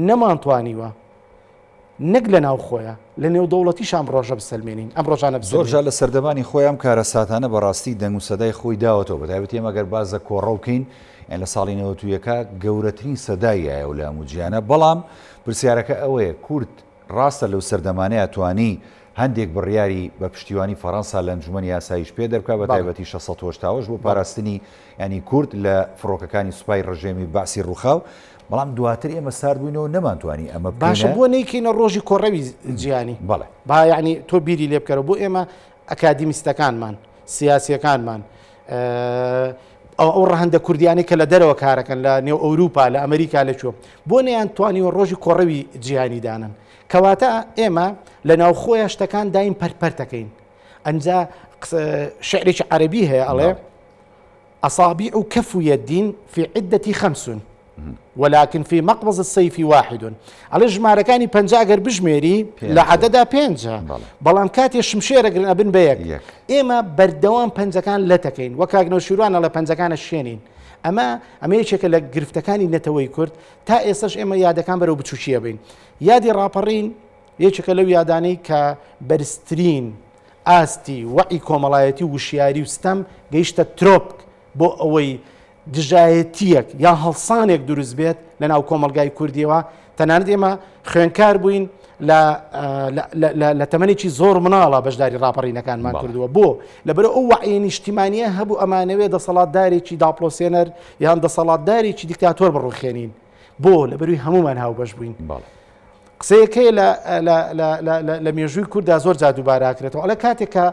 نەمانتوانیوە نەک لە ناوخۆیە لە نێودەوڵەتیش ئەم ڕۆژە بسەلمێنین ئەم ڕۆژانە زۆر بسەلمێنین. جار لە سەردەمانی خۆی ئەم کارەساتانە بەڕاستی دەنگ و سەدای خۆی داوەتەوە بەتایبەتی ئێمە گەر باس لە کۆڕەو بکەین یان لە ساڵی 91 گەورەترین سەدای یایەوە لە هەموو جیهانە بەڵام پرسیارەکە ئەوەیە کورد ڕاستە لەو سەردەمانەیا توانی هەندێک بڕیاری بە پشتیوانی فەڕەنسا لە ئەنجومەنی ئاسایش پێ دەربکا بە تایبەتی 688 بۆ پاراستنی ینی کورد لە فڕۆکەکانی سوپای ڕژێمی بەعسی ڕووخاو بەڵام دواتر ئێمە سارد بووینەوە نەمانتوانی ئەمە باشە بۆ نەیکەینە ڕۆژی کۆڕەوی جیهانی بەڵێ با یعنی تۆ بیری لێ بکەرەوە بۆ ئێمە ئەکادیمیستەکانمان سیاسیەکانمان ئەو ڕەهەندە کوردیانەی کە لە دەرەوە کارەکەن لە نێو ئەوروپا لە ئەمریکا لە کوێ بۆ نەیان توانیوە ڕۆژی کۆڕەوی جیهانی دانن کەواتە ئێمە لە ناوخۆیە شتەکان دایم پەرپەرتەکەین ئەنجا شعرێکی عەربی هەیە ئەڵێ أصابع كف يد في عدة خمس ولكن في مقبض السيف واحد ئەڵێ ژمارەکانی پەنجا گەر بژمێری لە عەدەدا پێنجە بەڵام کاتێ شمشێرەگرن ئەبن بە یەک ئێمە بەردەوام پەنجەکان لەتەکەین وە کاک نەوشیروان ئەڵێ پەنجەکانە شێنین ئەمە ئەمە یەکێکە لە گرفتەکانی نەتەوەی کورد تا ئێستش ئێمە یادەکان بەرەو بچووکیە بین یادی ڕاپەڕین یەکێکە لەو یادانەی کە بەرزترین ئاستی وەعی کۆمەڵایەتی و وشیاری و ستەم گەیشتە ترۆپک بۆ ئەوەی دژایەتییەک یان هەڵسانێک دروست بێت لە ناو کۆمەڵگای کوردیەوە تەنانەت ئێمە خوێنکار بووین لە تەمەنێکی زۆر مناڵە بەشداری ڕاپەڕینەکانمان کردووە بۆ لەبەر ئەو وعی نیشتیمانیە هەبوو ئەمانەوێ دەسەڵاتدارێکی داپلۆسێنەر یان دەسەڵاتدارێکی دیکتاتۆر بڕوخێنین بۆ لەبەروی هەمومان هاوبەش بووین قسەیەک هەیە لە مێژووی کووردا زۆر جا دووباراکرێتەوە ئەڵێ کاتێک کە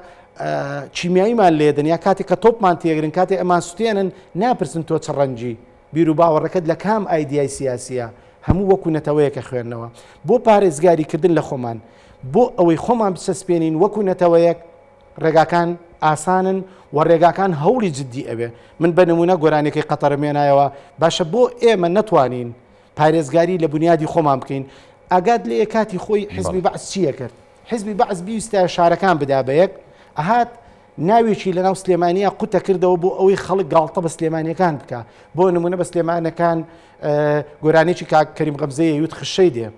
کیمیاییمان لێدن یا کاتێک کە تۆپمان تێگرن کاتێک ئەمان سوتێنن ناپرسن تۆ چ ڕەنگی. بیروباوەڕەکەت لە کام ئایدیای سیاسیە، هەموو وەکو نەتەوەیەک ئەخوێننەوە. بۆ پارێزگاری کردن لە خۆمان، بۆ ئەوەی خۆمان بچەسپێنین وەکو نەتەوەیەک، ڕێگاکان ئاسانن و ڕێگاکان هەوڵی جدی ئەوێ. من بە نمونە گۆرانیەکەی قەتەرم هێنایەوە، باشە بۆ ئێمە نەتوانین پارێزگاری لە بونیادی خۆمان بکەین؟ ئاگات لێیە کاتی خۆی حزبی بەعس چی ئەکرد؟ حزبی بەعس بیویستایە شارەکان بدا بە یەک، ئەهات ناوێکی لەناو سلێمانیا قوتە کردەوە بۆ ئەوەی خەڵک گاڵتە بە سلێمانیەکان بکە بۆ نمونە بە سلێمانەکان گۆرانێکی کاک کەریم غەمزەیە یوت خشەی دێ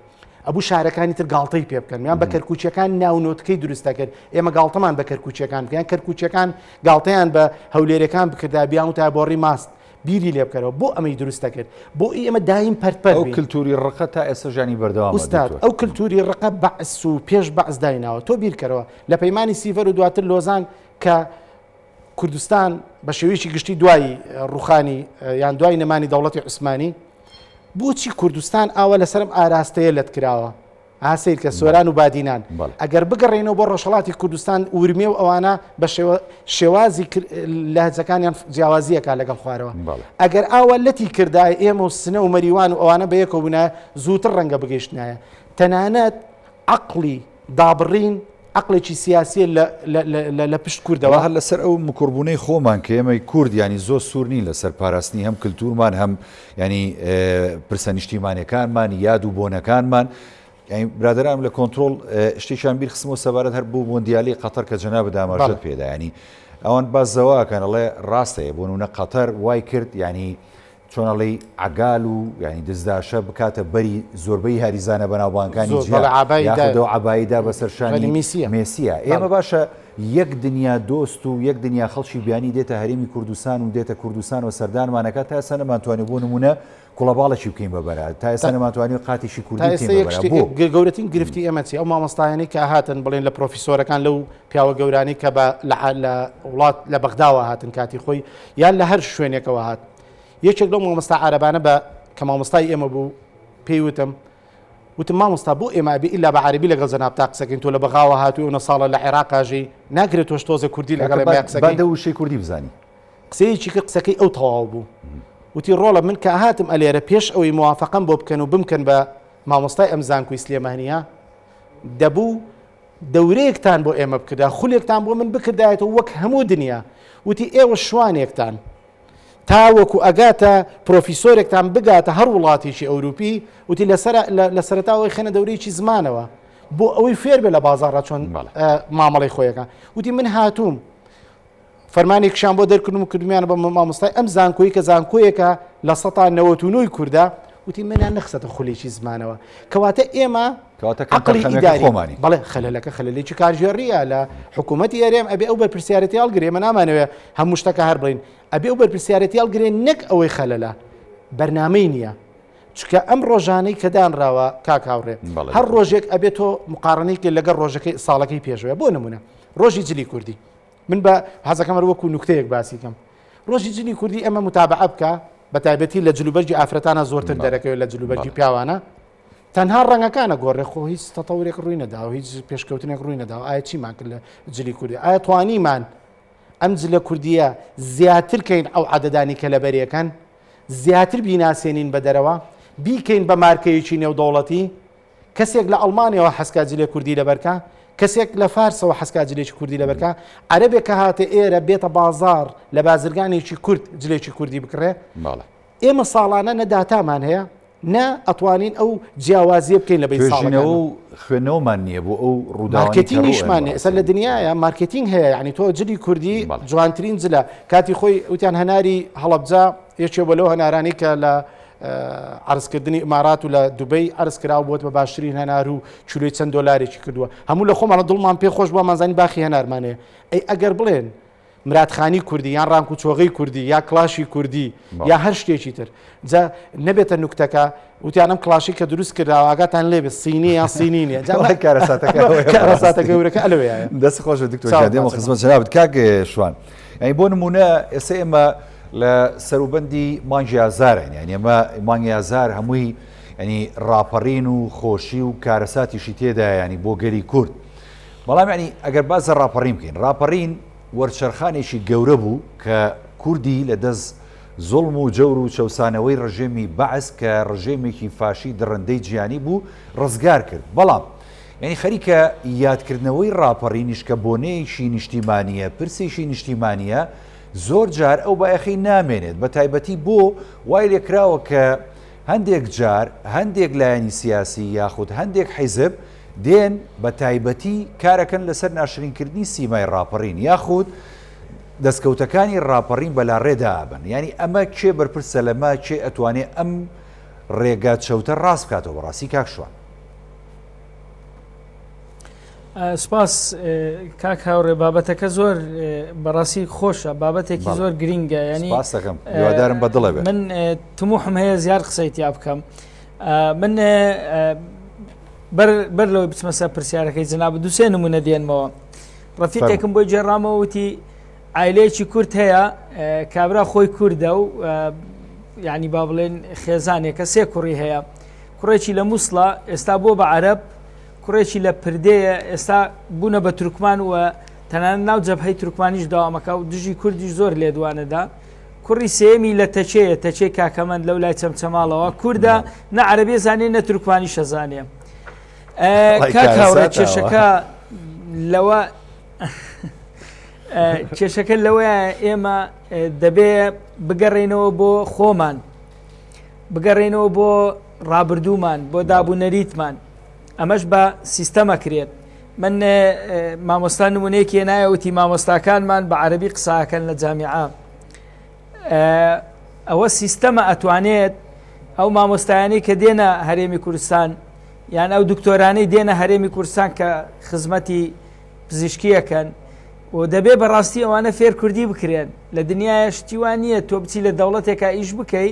ئەبوو شارەکانی تر گاڵتەی پێ بکەن یان بە کەرکوچیەکان ناونۆتکەی دروست دەکرد ئێمە گاڵتەمان بە کەرکوچیەکان بکەن کەرکوچیەکان گاڵتەیان بە هەولێرەکان بکردا بیان و تا بۆڕی ماست بیری لێ بکەرەوە بۆ ئەمەی دروست دەکرد بۆ ئێمە دایم پەرپەر ئەو کللتوری ڕقە تا ئێستا ژیانی بەردەوام ئوستاد ئەو کللتوری ڕقە بەعس و پێش بەعس دایناوە تۆ بیرکەرەوە لە پەیمانی سیڤەر و دواتر لۆزان کە کوردستان بە شێوەیەکی گشتی دوای ڕوخانی یان دوای نەمانی دەوڵەتی عوسمانی بۆچی کوردستان ئاوا لەسەرم ئاراستەیە لەت کراوە ئا سەیر کە سۆران و بادینان ئەگەر بگەڕێینەوە بۆ ڕۆژهەڵاتی کوردستان ورمێ و ئەوانە بە شێوازی لەهجەکانیان جیاوازیەکە لەگەڵ خوارەوە ئەگەر ئاوا لەتی کردای ئێمە و سنە و مەریوان و ئەوانە بە یەکەوە بوونایە زووتر ڕەنگە بگەیشتنایە تەنانەت عەقڵی دابڕین عەقڵێکی سیاسیە لە پشت کوردەوە. هەر لەسەر ئەو مکوڕبوونەی خۆمان کە ئێمەی کورد یانی زۆر سوور نین لەسەر پاراستنی هەم کلتورمان هەم یانی پرسە نیشتیمانیەکانمان یاد و بۆنەکانمان یانی برادەرانم لە کۆنترۆڵ شتێکیان بیر خستمەوە سەبارەت هەر بۆ مۆندیالی قەتەر کە جەنابت ئاماژەت پێدا یانی ئەوان باس زەواکەن ئەڵێ ڕاستەیە بۆ نمونە قەتەر وای کرد یانی چۆن ئەڵێی عەگال و یانی دزداشە بکاتە بەری زۆربەی یاریزانە بەناوبانگەکانی زۆر جیهان بەڵێ عەبای دا یاخود ئەو عەبایی دا بەسەر بەری شانی میسیە مێسیە بەڵێ. ئێمە باشە یەک دنیا دۆست و یەک دنیا خەڵکی بیانی دێتە هەرێمی کوردستان و دێتە کوردستان و سەردانمان ئەکات تا ئێستا نەمانتوانی بۆ نمونە کوڵەباڵێکی بکەین بە بەرا تا ئێستا تا نەمانتوانی قاتێکی تا کوردی ئێستا بکەین بە یەک بەرا شتی بۆ؟ گەورەترین گرفتی ئێمە چیە ئەو مامۆستایانەی کە هاتن بڵێن لە پرۆفیسۆرەکان لەو پیاوە گەورانەی کە بە لە لە وڵات لە بەغداوە هاتن کاتی خۆی یان لە هەر شوێنێکەوە هات یەکێک لەو مامۆستا عارەبانە بە کە مامۆستای ئێمە بوو پێی وتم وتم مامۆستا بۆ ئێمە ئەبێ ئیلا بە عەرەبی لەگەڵ جەنابتا قسەکەین تۆ لە بەغاوە هاتووی ئەونە ساڵە لە عێراقا ژی ناکرێت تۆش تۆزێ کوردی لەگەڵ کاکە ئێمە با قسەکەی با دە وشەی کوردی بزانی. قسەیەکی کرد قسەکەی ئەو تەواو بوو وتی ڕۆڵە من کە هاتم ئەلێرە پێش ئەوەی موافقەم بۆ بکەن و بمکەن بە مامۆستای ئەم زانکۆی سلێمانیە دەبوو دەورەیەکتان بۆ ئێمە بکردا خولێکتان بۆ من بکردایەتەوە وەک هەموو دنیا وتی ئێوە شوانێکتان تاوەکو ئەگاتە پرۆفیسۆرێکتان بگاتە هەر وڵاتێکی ئەوروپی وتی لەسەر لە سەرەتاوەی خەنە دەورەیەکی زمانەوە بۆ ئەوەی فێر بێ لە بازاڕە چۆن مامەڵی خۆیەکە وتی من هاتووم فەرمانێکیشان بۆ دەرکردم و کردمیانە بە مامۆستای ئەم زانکۆی کە زانکۆیەکە لە سەتا 99 کوردە وتی منیان نەخستە خولێکی زمانەوە کەواتە ئێمە عقلی ئیداری خۆمانی بەڵێ خەلەلەکە خەلەلێکی کارگێڕیە لە حکوومەتی هەرێم ئەبێ ئەو بەرپرسیارەتی هەڵگرێ ئێمە نامانەوێ هەموو شتەکە هەر بڵین ئەبێ ئەو بەرپرسیارەتی هەڵگرێ نەک ئەوەی خەلەلە بەرنامەی نییە چکە ئەم ڕۆژانەی کە دانراوە کاک هاوڕێ هەر ڕۆژێک ئەبێت تۆ مقارنەی کرد لەگەڵ ڕۆژەکەی ساڵەکەی پێشەوە بۆ نمونە ڕۆژی جلی کوردی من بە حەزەکەم هەر وەکو نوکتەیەک باسی کەم ڕۆژی جلی کوردی ئەمە متابعە بکە بە تایبەتی لە جلوبەرگی ئافرەتانە زۆرتر دەرەکەوێت لە جلوبەرگی پیاوانە تەنها ڕەنگەکانە گۆڕێ خۆ هیچ تەتەورێک ڕووی نەداوە هیچ پێشکەوتنێک ڕووی نەداوە ئایا چیمان کرد لە جلی کوردی ئایا توانیمان ئەم جلە کوردیە زیاتر کەین ئەو عەدەدانی کە لەبەرێکەن زیاتر بیناسێنین بە دەرەوە بیکەین بە مارکەیەکی نێودەوڵەتی کەسێک لە ئەڵمانیاوە حەزکا جلێ کوردی لەبەرکا، کەسێک لە فارسەوە حەزکا جلێکی کوردی لەبەرکا، عەرەبێک کە هاتە ئێرە بێتە بازاڕ لە بازرگانێکی کورد جلێکی کوردی بکڕێ. بەڵێ. ئێمە ساڵانە نە داتامان هەیە، نە ئەتوانین ئەو جیاوازییە بکەین لە بەین توێژینەوە ساڵەکاندا. و خوێندنەوەمان نییە بۆ ئەو ڕووداوانەی کە ڕوو ئەیەن مارکێتینگیشمان نییە. ئێستا لە بەڕاستی. دنیایە مارکێتینگ هەیە، یانی تۆ جلی کوردی بەڵێ. جوانترین جلە. کاتی خۆی وتیان هەناری هەڵەبجە یەکێ بووە لەو هەنارانەی کە لە عەرزکردنی ئیمارات و لە دوبەی عەرز کراوە بۆت بە باشترین هەنار و کیلۆی چەند دۆلارێکی کردووە هەموو لە خۆمانە دڵمان پێ خۆش بووە مانزانی باخی هەنارمان هەیە ئەی ئەگەر بڵێن مرادخانی کوردی یان ڕانک و چۆغەی کوردی یا کڵاشی کوردی یا هەر شتێکی تر جا نەبێتە نوکتەکە وتیان ئەم کڵاشی کە دروست کراوە ئاگاتان لێ بێ سینی یان سینی نیە جا کارەساتەکە کارەساتە گەورەکە ئەلەوەیە دەست خۆش دکتۆر گیان دێمە خزمەت جەنابت کاک شوان یانی بۆ نمونە ئێستا ئێمە لە سەروبەندی مانگی ئازارین یانی ئێمە مانگی ئازار هەمووی ینی ڕاپەڕین و خۆشی و کارەساتیشی تێدا ینی بۆ گەلی کورد بەڵام ینی ئەگەر باز لە ڕاپەڕین بکەین ڕاپەڕین وەرچەرخانێکی گەورە بوو کە کوردی لە دەست زوڵم و جەور و چەوسانەوەی ڕژێمی بەعس کە ڕژێمێکی فاشی دڕندەی جیهانی بوو ڕزگار کرد بەڵام یانی خەریکە یادکردنەوەی ڕاپەڕینیش کە بۆنەیەکی نیشتیمانییە پرسێکی نیشتیمانییە زۆر جار ئەو بایەخەی نامێنێت بە تایبەتی بۆ وای لێکراوە کە هەندێک جار هەندێک لایەنی سیاسی یاخود هەندێک حیزب دێن بە تایبەتی کارەکەن لەسەر ناشرینکردنی سیمای ڕاپەڕین یاخود دەستکەوتەکانی ڕاپەڕین بەلاڕێدا ئەبەن یانی ئەمە کێ بەرپرسە لەمە کێ ئەتوانێ ئەم ڕێگا چەوتە ڕاست بکاتەوە بەڕاستی کاک شوان؟ سپاس کاک هاوڕێ بابەتەکە زۆر بەڕاستی خۆشە بابەتێکی زۆر گرینگە ینی پاسەکەم هیوادارم بە دڵە من تموحم هەیە زیاد قسەی تیا بکەم من بەر لەوەی بچمە سەر پرسیارەکەی جناب دوسێ نمونە دێنمەوە ڕەفیقێکم بۆی گێڕامەوە وتی عایلەیەکی کورد هەیە کابرا خۆی کوردە و یعنی با بڵێن خێزانێکە سێ کوڕی هەیە کوڕێکی لە مووسڵە ئێستا بۆ بە عەرەب کوڕێکی لە پردەیە ئێستا بوونە بە تورکمان و تەنانەت ناو جەبهەی تورکمانیش داوامەکە و دژی کوردیش زۆر لێدوانەدا کوڕی سێمی لە تەچەیە تەچەی کاکەمەند لەو لای چەمچەماڵەوە کووردە نە عەربێ زانێ نە تورکمانی شەزانێ کێشەکە لەوە کێشەکە لەوەیە ئێمە دەبێ بگەڕێنەوە بۆ خۆمان بگەڕێنەوە بۆ ڕابردوومان بۆ دابوو نەریتمان ئەمەش بە سیستەمە کرێت من مامۆستا نمونەیەکی هێنایە وتی مامۆستاکانمان بە عەربی قساکەن لە جامیعە ئەوە سیستەمە ئەتوانێت ئەو مامۆستایانی کە دێنە هەرێمی کوردستان یان ئەو دکتۆرانەی دێنە هەرێمی کوردستان کە خزمەتی پزیشکیەکەن و دەبێ بەڕاستی ئەوانە فێر کوردی بکرێن لە دنیاە شتیوان نییە تۆ بچی لە دەوڵەتێکا ئیش بکەی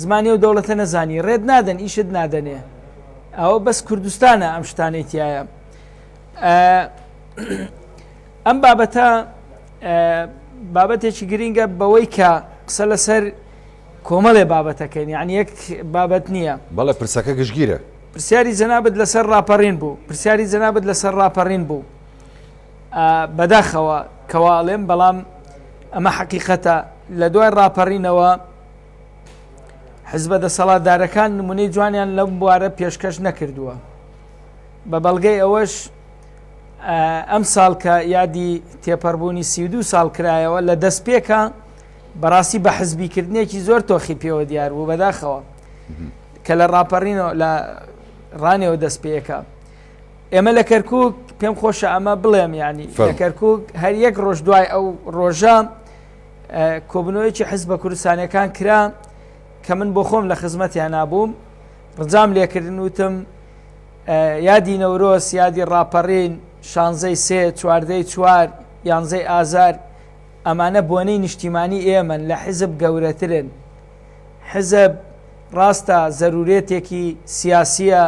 زمانی و دەوڵەتە نەزانی ڕێت نادەن ئیشت نادەنێ ئەوە بەس کوردستانە ئەم شتانەی تایە ئەم بابەتە بابەتێکی گرینگە بەوەی کە قسە لەسەر کۆمەڵێ بابەتەکەین یعنی یەک بابەت نییە. بەڵێ پرسەکە گشتگیرە. پرسیاری جەنابت لەسەر ڕاپەڕین بوو پرسیاری جەنابت لەسەر ڕاپەڕین بوو بەداخەوە کەوا ئەڵێم بەڵام ئەمە حەقیقەتە لە دوای ڕاپەڕینەوە حزبە دەسەڵاتدارەکان نمونەی جوانیان لەم بوارە پێشکەش نەکردووە بە بەڵگەی ئەوەش ئەم ساڵ کە یادی تێپەڕبوونی 32 ساڵ کرایەوە لە دەستپێکە بەڕاستی بە حزبیکردنێکی زۆر تۆخی پێوە دیار بوو بەداخەوە کە لە ڕاپەڕینەوە لە ڕانەوە دەست پێەکە ئێمە لە کەرکک پێم خۆشە ئەمە بڵێم ینی لە کەرکک هەر یەک ڕۆژ دوای ئەو ڕۆژە کۆبنەوەیەکی حزب بە کوردستانەکان کرا کە من بۆ خۆم لە خزمەتیان نابووم ڕجام لێکردن وتم یادی نەورۆز یادی ڕاپەڕین شانزەی سێ چواردەی چوار یانزەی ئازار ئەمانە بۆنەی نیشتیمانی ئێمەن لە حیزب گەورەترن. حیزب ڕاستە زەرورێتێکی سیاسیە،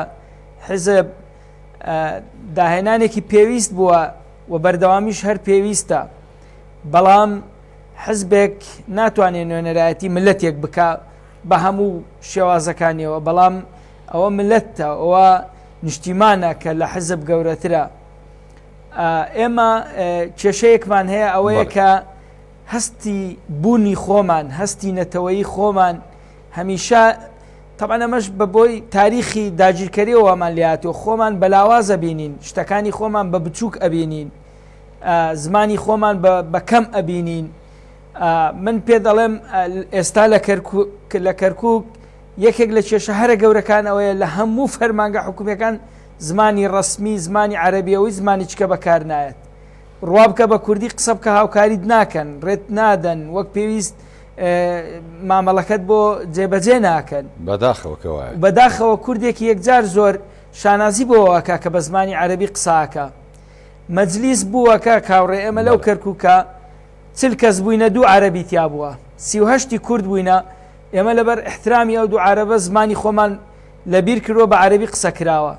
حیزب داهێنانێکی پێویست بووە و بەردەوامیش هەر پێویستە، بەڵام حزبێک ناتوانێت نوێنەرایەتی ملەتێک بکە بە هەموو شێوازەکانیەوە، بەڵام ئەوە ملەتە، ئەوە نیشتیمانە کە لە حزب گەورەترە. ئێمە کێشەیەکمان هەیە ئەوەیە کە هەستی بوونی خۆمان هەستی نەتەوەیی خۆمان هەمیشە تەبعەن ئەمەش بە بۆی تاریخی داگیرکەریەوەمان لاتۆ خۆمان بەلاوازە بینین شتەکانی خۆمان بە بچووک ئەبینین زمانی خۆمان بە کەم ئەبینین من پێ دەڵێم ئێستا لە لە کەرکک یەکێک لە کێشە هەرە گەورەکان ئەوەیە لە هەموو فەرمانگە حکومیەکان زمانی ڕەسمی زمانی عەرەبیە و زمانی چکە بەکار نایەت. ڕوا بکە بە کوردی قسە بکە هاوکاریت ناکەن، ڕێت نادەن، وەک پێویست مامەڵەکەت بۆ جێبەجێ ناکەن. بەداخەوە کە وایە. بەداخەوە کوردێکی یەکجار زۆر شانازی بۆوە ئەکا کە بە زمانی عەرەبی قسە ئەکا. مەجلیس بووە کاک هاوڕێ ئێمە لەو کەرکوکە 40 کەس بووینە دوو عەرەبی تیا بووە 38 کورد بووینە ئێمە لەبەر ئیحترامی ئەو دوو عەرەبە زمانی خۆمان لەبیر کردووە بە عەرەبی قسە کراوە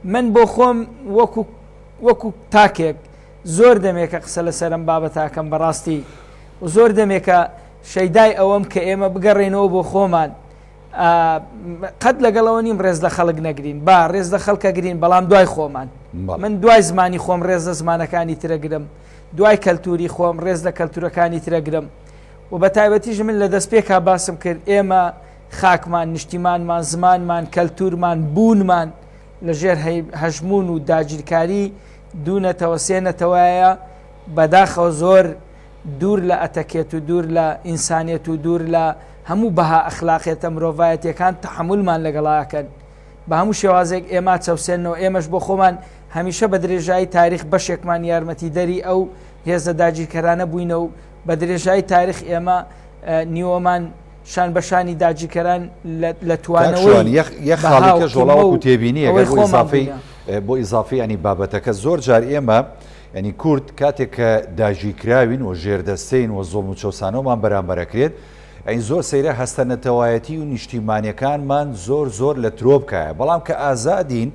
من بۆ خۆم وەکو وەکو تاکێک زۆر دەمێکە قسە لەسەر ئەم بابەتاکەم بەڕاستی و زۆر دەمێکە شەیدای ئەوەم کە ئێمە بگەڕێنەوە بۆ خۆمان قەت لەگەڵەوە نیم ڕێز لە خەڵک نەگرین با ڕێز لە خەڵکە گرین بەڵام دوای خۆمان من دوای زمانی خۆم ڕێز لە زمانەکانی ترەگرم دوای کەلتوری خۆم ڕێز لە کەلتورەکانی ترەگرم. و بە تایبەتیش من لە دەستپێکا باسم کرد ئێمە خاکمان، نیشتیمانمان، زمانمان، کەلتورمان، بوونمان لە ژێر هەژموون و داگیرکاری دوو نەتەوە سێ نەتەوەیە بەداخەوە زۆر دوور لە ئەتەکێت و دوور لە ئینسانیەت و دوور لە هەموو بەها ئەخلاقێتە مرۆڤایەتیەکان تەحەمولمان لەگەڵاکەن بە هەموو شێوازێک ئێمە چەوسێنەوە ئێمەش بۆ خۆمان هەمیشە بە درێژایی تاریخ بەشێکمان یارمەتیدەری ئەو هێزە داگیرکەرانە بووینە و بە درێژایی تاریخ ئێمە نیوەمان شان بە شانی داگیرکەران لە توانەوەی یەک خاڵی کە ژۆڵا وەکو تێبینی ئەگەر بۆ ئیزافەی بۆ ئیزافەی ینی بابەتەکە زۆر جار ئێمە ینی کورد کاتێک کە داگیرکراوین و ژێردەستەین و زوڵم و چەوسانەوەمان بەرامبەرەکرێت ئەین زۆر سەیرە هەستە نەتەوایەتی و نیشتیمانیەکانمان زۆر زۆر لە ترۆپکایە بەڵام کە ئازادین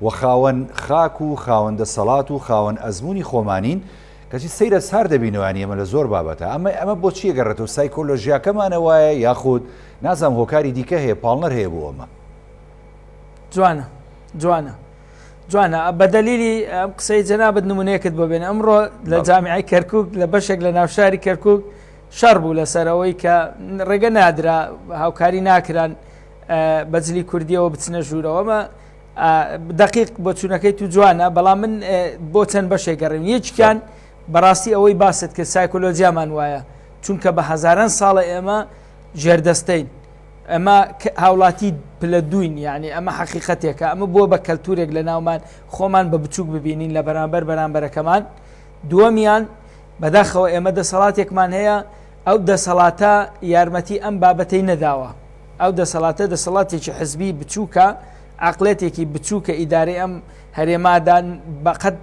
و خاوەن خاک و خاوەن دەسەڵات و خاوەن ئەزموونی خۆمانین کەچی سەیرە سار دەبینەوە یانی ئێمە لە زۆر بابەتە ئەمە ئەمە بۆچی ئەگەڕێتەوە سایکۆلۆژیاکەمانە وایە یاخود نازانم هۆکاری دیکە هەیە پاڵنەر هەیە بۆ ئەمە؟ جوانە جوانە جوانە بە دەلیلی ئەم قسەی جەنابت نمونەیەکت بۆ بێنە ئەمڕۆ لە جامیعی کەرکک لە بەشێک لە ناوشاری کەرکک شەڕ بوو لەسەر ئەوەی کە ڕێگە نادرا هاوکاری ناکران بەجلی کوردیەوە بچنە ژوورەوەمە دەقیق بۆچوونەکەی تو جوانە بەڵام من بۆ چەند بەشێک گەڕێم یەکیان بەڕاستی ئەوەی باست کرد سایکۆلۆجیامان وایە چونکە بە هەزاران ساڵە ئێمە ژێردەستەین ئەمە هاوڵاتی پلە دووین یعنی ئەمە حەقیقەتێکە ئەمە بووە بە کەلتورێک لە ناومان خۆمان بە بچووک ببینین لە بەرامبەر بەرامبەرەکەمان دووەمیان بەداخەوە ئێمە دەسەڵاتێکمان هەیە ئەو دەسەڵاتە یارمەتی ئەم بابەتەی نەداوە ئەو دەسەڵاتە دەسەڵاتێکی حزبی بچووکە، عەقڵێتێکی بچووکە ئیدارەی ئەم هەرێمادان بەقەد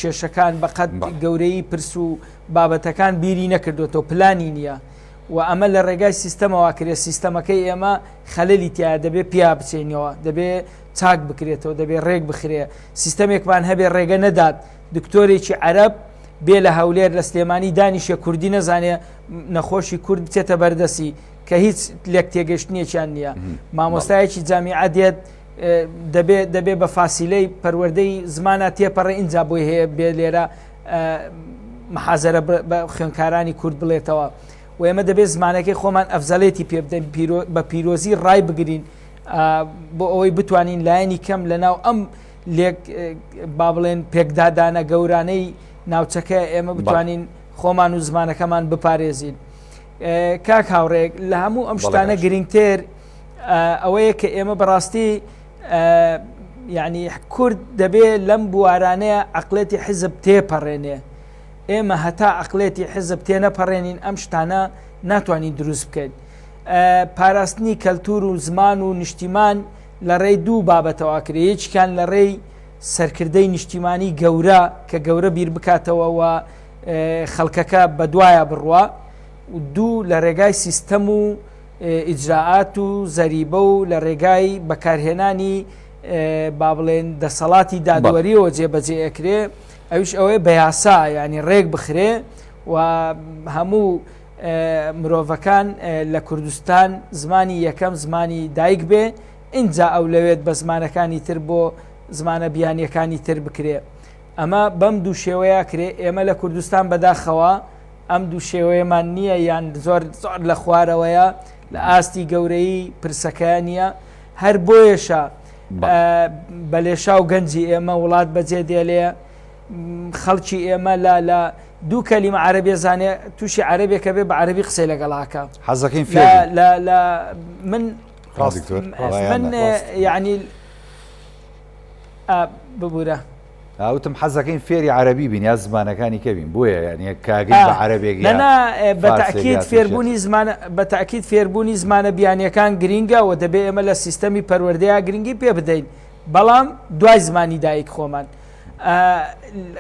کێشەکان بەقەد گەورەی پرس و بابەتەکان بیری نەکردوێتەوە پلانی نییە و ئەمە لە ڕێگای سیستەمەوە کرێ سیستەمەکەی ئێمە خەلەلی تیا دەبێ پیا بچێنەوە دەبێ چاک بکرێتەوە دەبێ ڕێک بخرێ سیستەمێکمان هەبێ ڕێگە نەدات دکتۆرێکی عەرەب بێ لە هەولێر لە سلێمانی دانیشێ کوردی نەزانێ نەخۆشی کورد بچێتە بەردەسی کە هیچ لێک تێگەشتنێکیان نییە مامۆستایەکی جامیعە دێت دەبێ دەبێ بە فاسیلەی پەروەردەی زمانە تێپەڕێ ئینجا بۆی هەیە بێ لێرە محازەرە بە خوێنکارانی کورد بڵێتەوە و ئێمە دەبێت زمانەکەی خۆمان ئەفزەلێتی پێ بدەین بە پیرۆزی ڕای بگرین بۆ ئەوەی بتوانین لایەنی کەم لەناو ئەم لێک با بڵێن پێکدادانە گەورانەی ناوچەکە ئێمە بتوانین خۆمان و زمانەکەمان بپارێزین. کاک هاوڕێ لە هەموو ئەم شتانە گرنگتر ئەوەیە کە ئێمە بەڕاستی یعنی کورد دەبێ لەم بوارانەیە عقلێتی حیزب تێپەڕێنێ ئێمە هەتا عقلێتی حیزب تێنەپەڕێنین ئەم شتانە ناتوانین دروست بکەین پاراستنی کەلتور و زمان و نیشتیمان لە ڕێی دوو بابەتەوە کرێ یەکیان لە ڕێی سەرکردەی نیشتیمانی گەورە کە گەورە بیر بکاتەوە و خەڵکەکە بەدوایە بڕوا و دوو لە ڕێگای سیستەم و ئیجرائات و زەریبە و لە ڕێگای بەکارهێنانی با بڵێن دەسەڵاتی دادوەریەوە جێبەجێ ئەکرێ ئەوش ئەوەیە بە یاسا ینی ڕێک بخرێ و هەموو مرۆڤەکان لە کوردستان زمانی یەکەم زمانی دایک بێ ئینجا ئەو لەوێت بە زمانەکانی تر بۆ زمانە بیانیەکانی تر بکرێ ئەمە بەم دوو شێوەیە کرێ ئێمە لە کوردستان بەداخەوە ئەم دوو شێوەیەمان نییە یان زۆر زۆر لە خوارەوەیە لە ئاستی گەورەی پرسەکە نییە هەر بۆیەشە بە لێشاو گەنجی ئێمە وڵات بەجێ دێلێ خەڵکی ئێمە لە لە دوو کەلیمە عەربێ زانێ تووشی عەربێکە بێ بە عەربی قسەی لەگەڵاکە حەزەکەین لە لە من من یعنی ببوورە وتم حەزەکەین فێری عەرەبی بین یا زمانەکانی کە بین بۆیە یعنی کاگەین بە عەرەبێک یا نا بە فارسێک تەئکید یا فێربوونی زمانە بە تەئکید فێربوونی زمانە بیانیەکان گرینگە و دەبێ ئێمە لە سیستەمی پەروەردەیا گرنگی پێ بدەین بەڵام دوای زمانی دایک خۆمان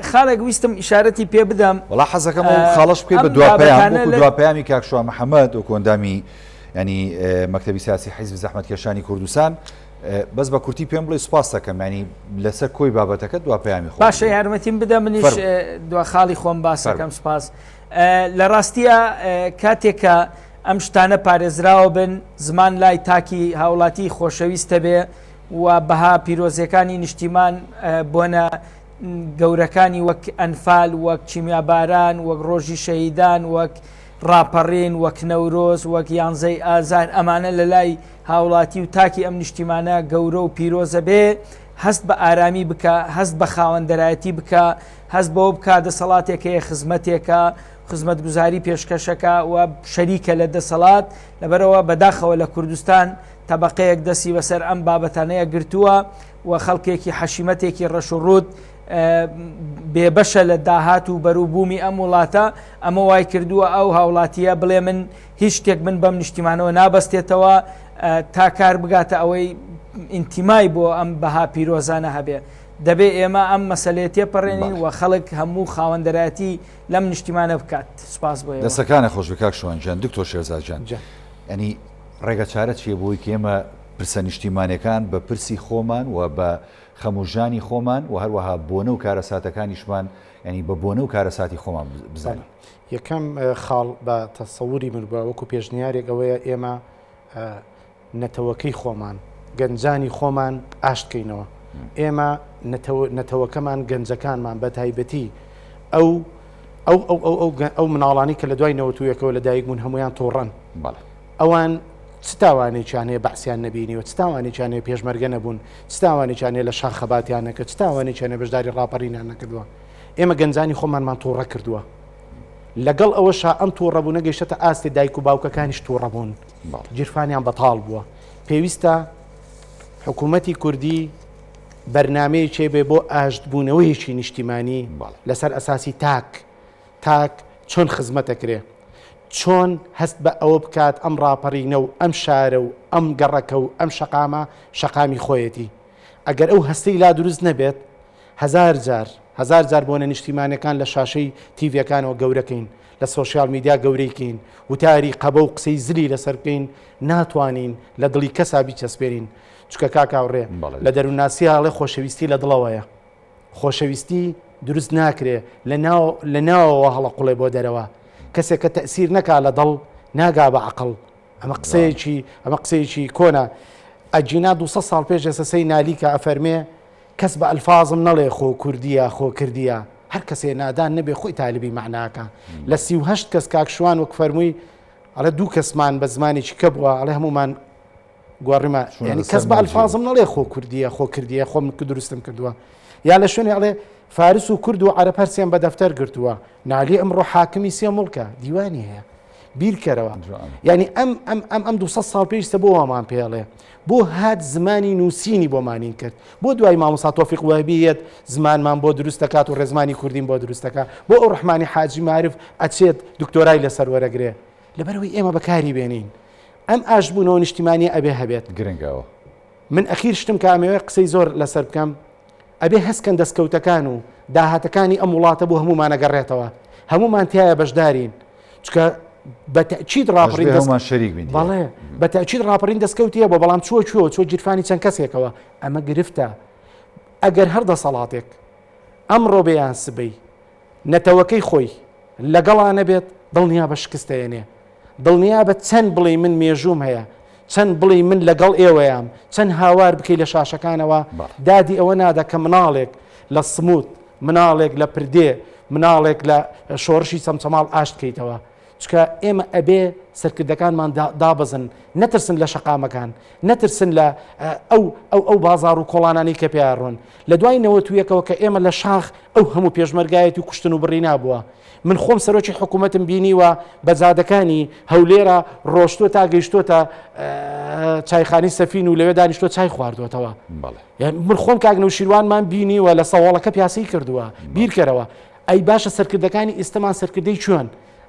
خاڵێک ویستم ئیشارەتی پێ بدەم وەڵا حەزەکەم ئەو خاڵەش بکەی بە ئەم دوا پەیام بابەتانە وەکو لە دوا پەیامی کاک شوان محەمەد وەکو ئەندامی ینی مەکتەبی سیاسی حیزبی زەحمەتکێشانی کوردستان بەس بە کورتی پێم بڵێ سوپاست دەکەم ینی لەسەر کۆی بابەتەکە دوا پەیامی خۆم باشە یارمەتیم بدە منیش دوا خاڵی خۆم باسەکەم سوپاس لە ڕاستیە کاتێکە ئەم شتانە پارێزراوە بن زمان لای تاکی هاوڵاتی خۆشەویستە بێ و بەها پیرۆزیەکانی نیشتیمان بۆنە گەورەکانی وەک ئەنفال وەک کیمیاباران وەک ڕۆژی شەهیدان وەک ڕاپەڕین، وەک نەورۆز، وەک یانزەی ئازار، ئەمانە لە لای هاوڵاتی و تاکی ئەم نیشتیمانە گەورە و پیرۆزە بێ، هەست بە ئارامی بکا، هەست بە خاوەندەرایەتی بکا، هەست بەوە بکا دەسەڵاتێک هەیە خزمەتێکە، خزمەتگوزاری پێشکەشەکا و شەریکە لە دەسەڵات، لەبەرئەوە بەداخەوە لە کوردستان تەبەقەیەک دەستی بەسەر ئەم بابەتانەیە گرتووە و خەڵکێکی حەشیمەتێکی ڕەش و ڕووت بێبەشە لە داهات و بەروبوومی ئەم وڵاتە، ئەمە وای کردووە ئەو هاوڵاتییە بڵێ من هیچ شتێک من بەم نیشتیمانەوە نابەستێتەوە تا کار بگاتە ئەوەی ئینتیمای بۆ ئەم بەها پیرۆزانە هەبێ. دەبێ ئێمە ئەم مەسەلەیە تێپەڕێنین و خەڵک هەموو خاوەندەرایەتی لەم نیشتیمانە بکات. سوپاس بۆ ئێوە. دەستەکانت خۆش بێ کاک شوان گیان. دکتۆر شێرزاد گیان یانی ڕێگە چارە چیە بۆی کە ئێمە پرسە نیشتیمانیەکان بە پرسی خۆمان و بە خەم و ژانی خۆمان و هەروەها بۆنە و کارەساتەکانیشمان یانی بە بۆنە و کارەساتی خۆمان بزانین. یەکەم خاڵ بە تەسەوری من بە وەکو پێشنیارێک ئەوەیە ئێمە نەتەوەکەی خۆمان گەنجانی خۆمان ئاشت کەینەوە ئێمە نەتەوەکەمان گەنجەکانمان بە تایبەتی ئەو ئەو ئەو ئەو ئەو ئەو مناڵانی کە لە دوای نەوەتویەکەوە لە دایک بوون هەمویان تۆڕەن ئەوان چ تاوانێکیان هەیە بەعسیان نەبینیوە چ تاوانێکیان هەیە پێشمەرگە نەبوون چ تاوانێکیان هەیە لە شاخ خەباتیان نەکرد چ تاوانێکیان هەیە بەشداری ڕاپەڕینیان نەکردووە ئێمە گەنجانی خۆمانمان تووڕە کردووە لەگەڵ ئەوەشا ئەم تووڕەبوونە گەیشتە ئاستی دایک و باوکەکانیش تووڕە بوون گیرفانیان بەتاڵ بووە پێویستە حکوومەتی کوردی بەرنمەیەکی بێ بۆ ئاشتبوونەوەیەکی نیشتیمانی لەسەر ئەساسی تاک تاک چۆن خزمەتەکرێ چۆن هەست بە ئەوە بکات ئەم ڕاپەڕینە و ئەم شارە و ئەم گەڕەکە و ئەم شەقامە شەقامی خۆیەتی. ئەگەر ئەو هەستەی لا دروست نەبێت هەزار جار هەزار جار بۆنە نیشتیمانەکان لە شاشەی تیڤیەکانەوە گەورەکەین لە سۆشیال میدیا گەورەی کەین وتاری قەبە و قسەی زلی لەسەر بکەین ناتوانین لە دڵی کەسا بیچەسپێنین چونکە کاک هاوڕێ لە دەروونناسیا ئەڵێ خۆشەویستی لە دڵەوەیە. خۆشەویستی دروست ناکرێ لە ناو لە ناوەوە هەڵەقوڵێ بۆ دەرەوە کەسێک کە تەسیر نەکا لە دڵ ناگا بە عقل ئەمە قسەیەکی ئەمە قسەیەکی کۆنە ئەگینا 200 ساڵ پێش ئێستا سەی نالیکە ئەفەرمێ کەس بە ئەلفازم نەڵێ خۆ کوردیە خۆ کردیە هەر کەسێ نادان نەبێ خۆی تالبی مەعناکە لە 38 کەس کاک شوان وەک فەرمووی ئەڵێ دوو کەسمان بە زمانێکی کە بووە ئەڵێ هەمومان گۆڕیمان یعنی کەس بە ئەلفازم نەڵێ خۆ کوردیە خۆ کردیە خۆم دروستم کردووە یا لە شوێنێ ئەڵێ فارس و کورد و عەرەب هەرسێن بە دەفتەر گرتووە نالی ئەمڕۆ حاکمی سێ مڵکە دیوانی هەیە بیرکەرەوە یعنی ئەم ئەم ئەم ئەم 200 ساڵ پێویستە بۆ وامان پێڵێ بۆ هات زمانی نووسینی بۆمانین کرد بۆ دوای مامۆسا تۆفیق وەهبیەت زمانمان بۆ دروست دەکات و ڕێزمانی کوردیم بۆ دروست دەکات بۆ ئەو ڕحمانی حاجی مارف ئەچێت دکتۆرای لەسەر وەرەگرێ لەبەرەوەی ئێمە بەکاری بێنین ئەم ئاشتبوونەوە نیشتیمانیە ئەبێ هەبێت. گرنگە ئەوە. من ئەخیر شتم کە ئەمەوێ قسەی زۆر لەسەر بکەم ئەبێ هەست کەن دەستکەوتەکان و داهاتەکانی ئەم وڵاتە بۆ هەموومان ئەگەڕێتەوە هەموومان تیایا بەشدارین چونکە بە تەئکید ڕاپەڕین دەست هەموومان شەریک بین بەڵێ بە تەئکید ڕاپەڕین دەستکەوتیە بۆ بەڵام چووە کوێوە چووە گیرفانی چەند کەسێکەوە ئەمە گرفتە ئەگەر هەر دەسەڵاتێک ئەمڕۆ بێ یان سبەی نەتەوەکەی خۆی لەگەڵا نەبێت دڵنیابە شکست دەێنێ دڵنیابە چەند بڵێی من مێژووم هەیە چەند بڵێی من لەگەڵ ئێوەیام چەند هاوار بکەی لە شاشەکانەوە دادی ئەوە نادا کە مناڵێک لە سموت مناڵێک لە پردێ مناڵێک لە شۆڕشی چەمچەماڵ ئاشت کەیتەوە چکە ئێمە ئەبێ سەرکردەکانمان دابەزن نەترسن لە شەقامەکان نەترسن لە ئەو ئەو ئەو بازار و کۆڵانانی کە پێیان ڕۆن لە دوای نەوەتویەکەوە کە ئێمە لە شاخ ئەو هەموو پێشمەرگایەتی و کوشتن و بڕینا بووە من خۆم سەرۆکی حکوومەتم بینیوە بە جادەکانی هەولێرە ڕۆشتووە تا گەیشتۆتە چایخانی سەفین و لەوێ دانیشتوە چای خواردوەتەوە من خۆم کاک نەوشیروانمان بینیوە لە سەواڵەکە پیاسەی کردووە بیرکەرەوە ئەی باشە سەرکردەکانی ئیستەمان سەرکردەی کوێن؟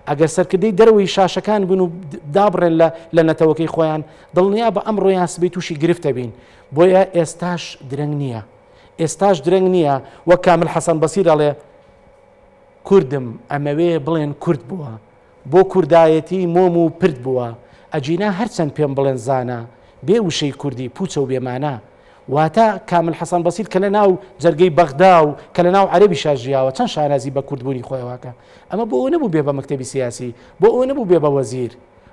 ئەگەر سەرکردەی دەرەوەی شاشەکان بن و دابڕێن لە لە نەتەوەکەی خۆیان دڵنیا بە ئەمڕۆ یان سبەی تووشی گرفتە بین بۆیە ئێستاش درەنگ نییە ئێستاش درەنگ نییە وەک کامل حەسەن بەسیر ئەڵێ کوردم ئەمەوێ بڵێن کورد بووە بۆ کوردایەتی مۆم و پرد بووە ئەگینا هەرچەند پێم بڵێن زانا بێ وشەی کوردی پوچە و بێمانا واتە کامل حەسەن بەسیر کە لە ناو جەرگەی بەغدا و کە لە ناو عەرەبیشا ژیاوە چەند شانازی بە کوردبوونی خۆیەوە کە ئەمە بۆ ئەوە نەبوو بێ بە مەکتەبی سیاسی بۆ ئەوە نەبوو بێ بە وەزیر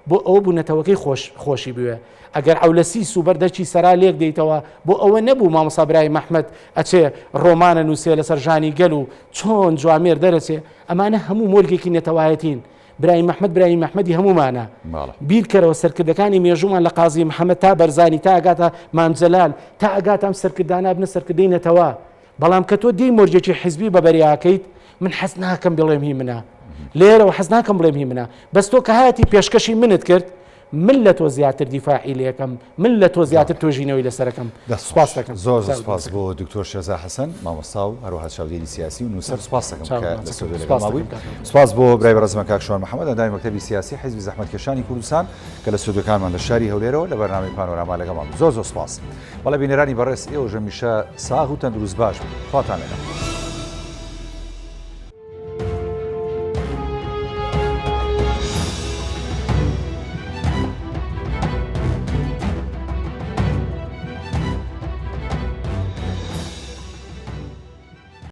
بۆ ئەوە بوو نەتەوەکەی خۆش خۆشی بوێ ئەگەر عەولەسیس و بەردەرکی سەرا لێک دەیتەوە بۆ ئەوە نەبوو مامۆستا برایم ئەحمەد ئەچێ ڕۆمانە نووسێ لەسەر ژانی گەل و چۆن جوامێر دەرەچێ ئەمانە هەموو مۆرگێکی نەتەوایەتین. برایم ئەحمەد برایم ئەحمەدی هەموومانە. بیرکەرەوە سەرکردەکانی مێژوومان لە قازی محەمەد تا بەرزانی تا ئەگاتە مام جەلال تا ئەگاتە ئەم سەرکردانە ئەبنە سەرکردەی نەتەوە. بەڵام کە تۆ دێی مۆرجێکی حیزبی بە بەریاکەیت من حەز ناکەم بڵێم هی منە. لێرەوە حەز ناکەم بڵێم هی منە. بەس تۆ کە هاتی پێشکەشی منت کرد من لە تۆ زیاتر دیفاعی لێکەم من لە تۆ زیاتر توێژینەوەی لەسەرەکەم دەست سوپاس دەکەم زۆر زۆر سپاس بۆ دکتۆر شێرزا حەسەن مامۆستا و هەروەها چاودێری سیاسی و نووسەر سپاس دەکەم کە لە ستۆدیۆ لەگەڵما بووی سپاس بۆ برای بەڕێزمان کاک شوان محەمەد ئەندامی مەکتەبی سیاسی حیزبی زەحمەتکێشانی کوردستان کە لە ستۆدیۆکانمان لە شاری هەولێرەوە لە بەرنامەی پانۆراما لەگەڵمان بوو زۆر زۆر سپاس بەڵێ بینەرانی بەڕێز ئێوەش هەمیشە ساغ و تەندروست باش بن خواتان لەگەڵ.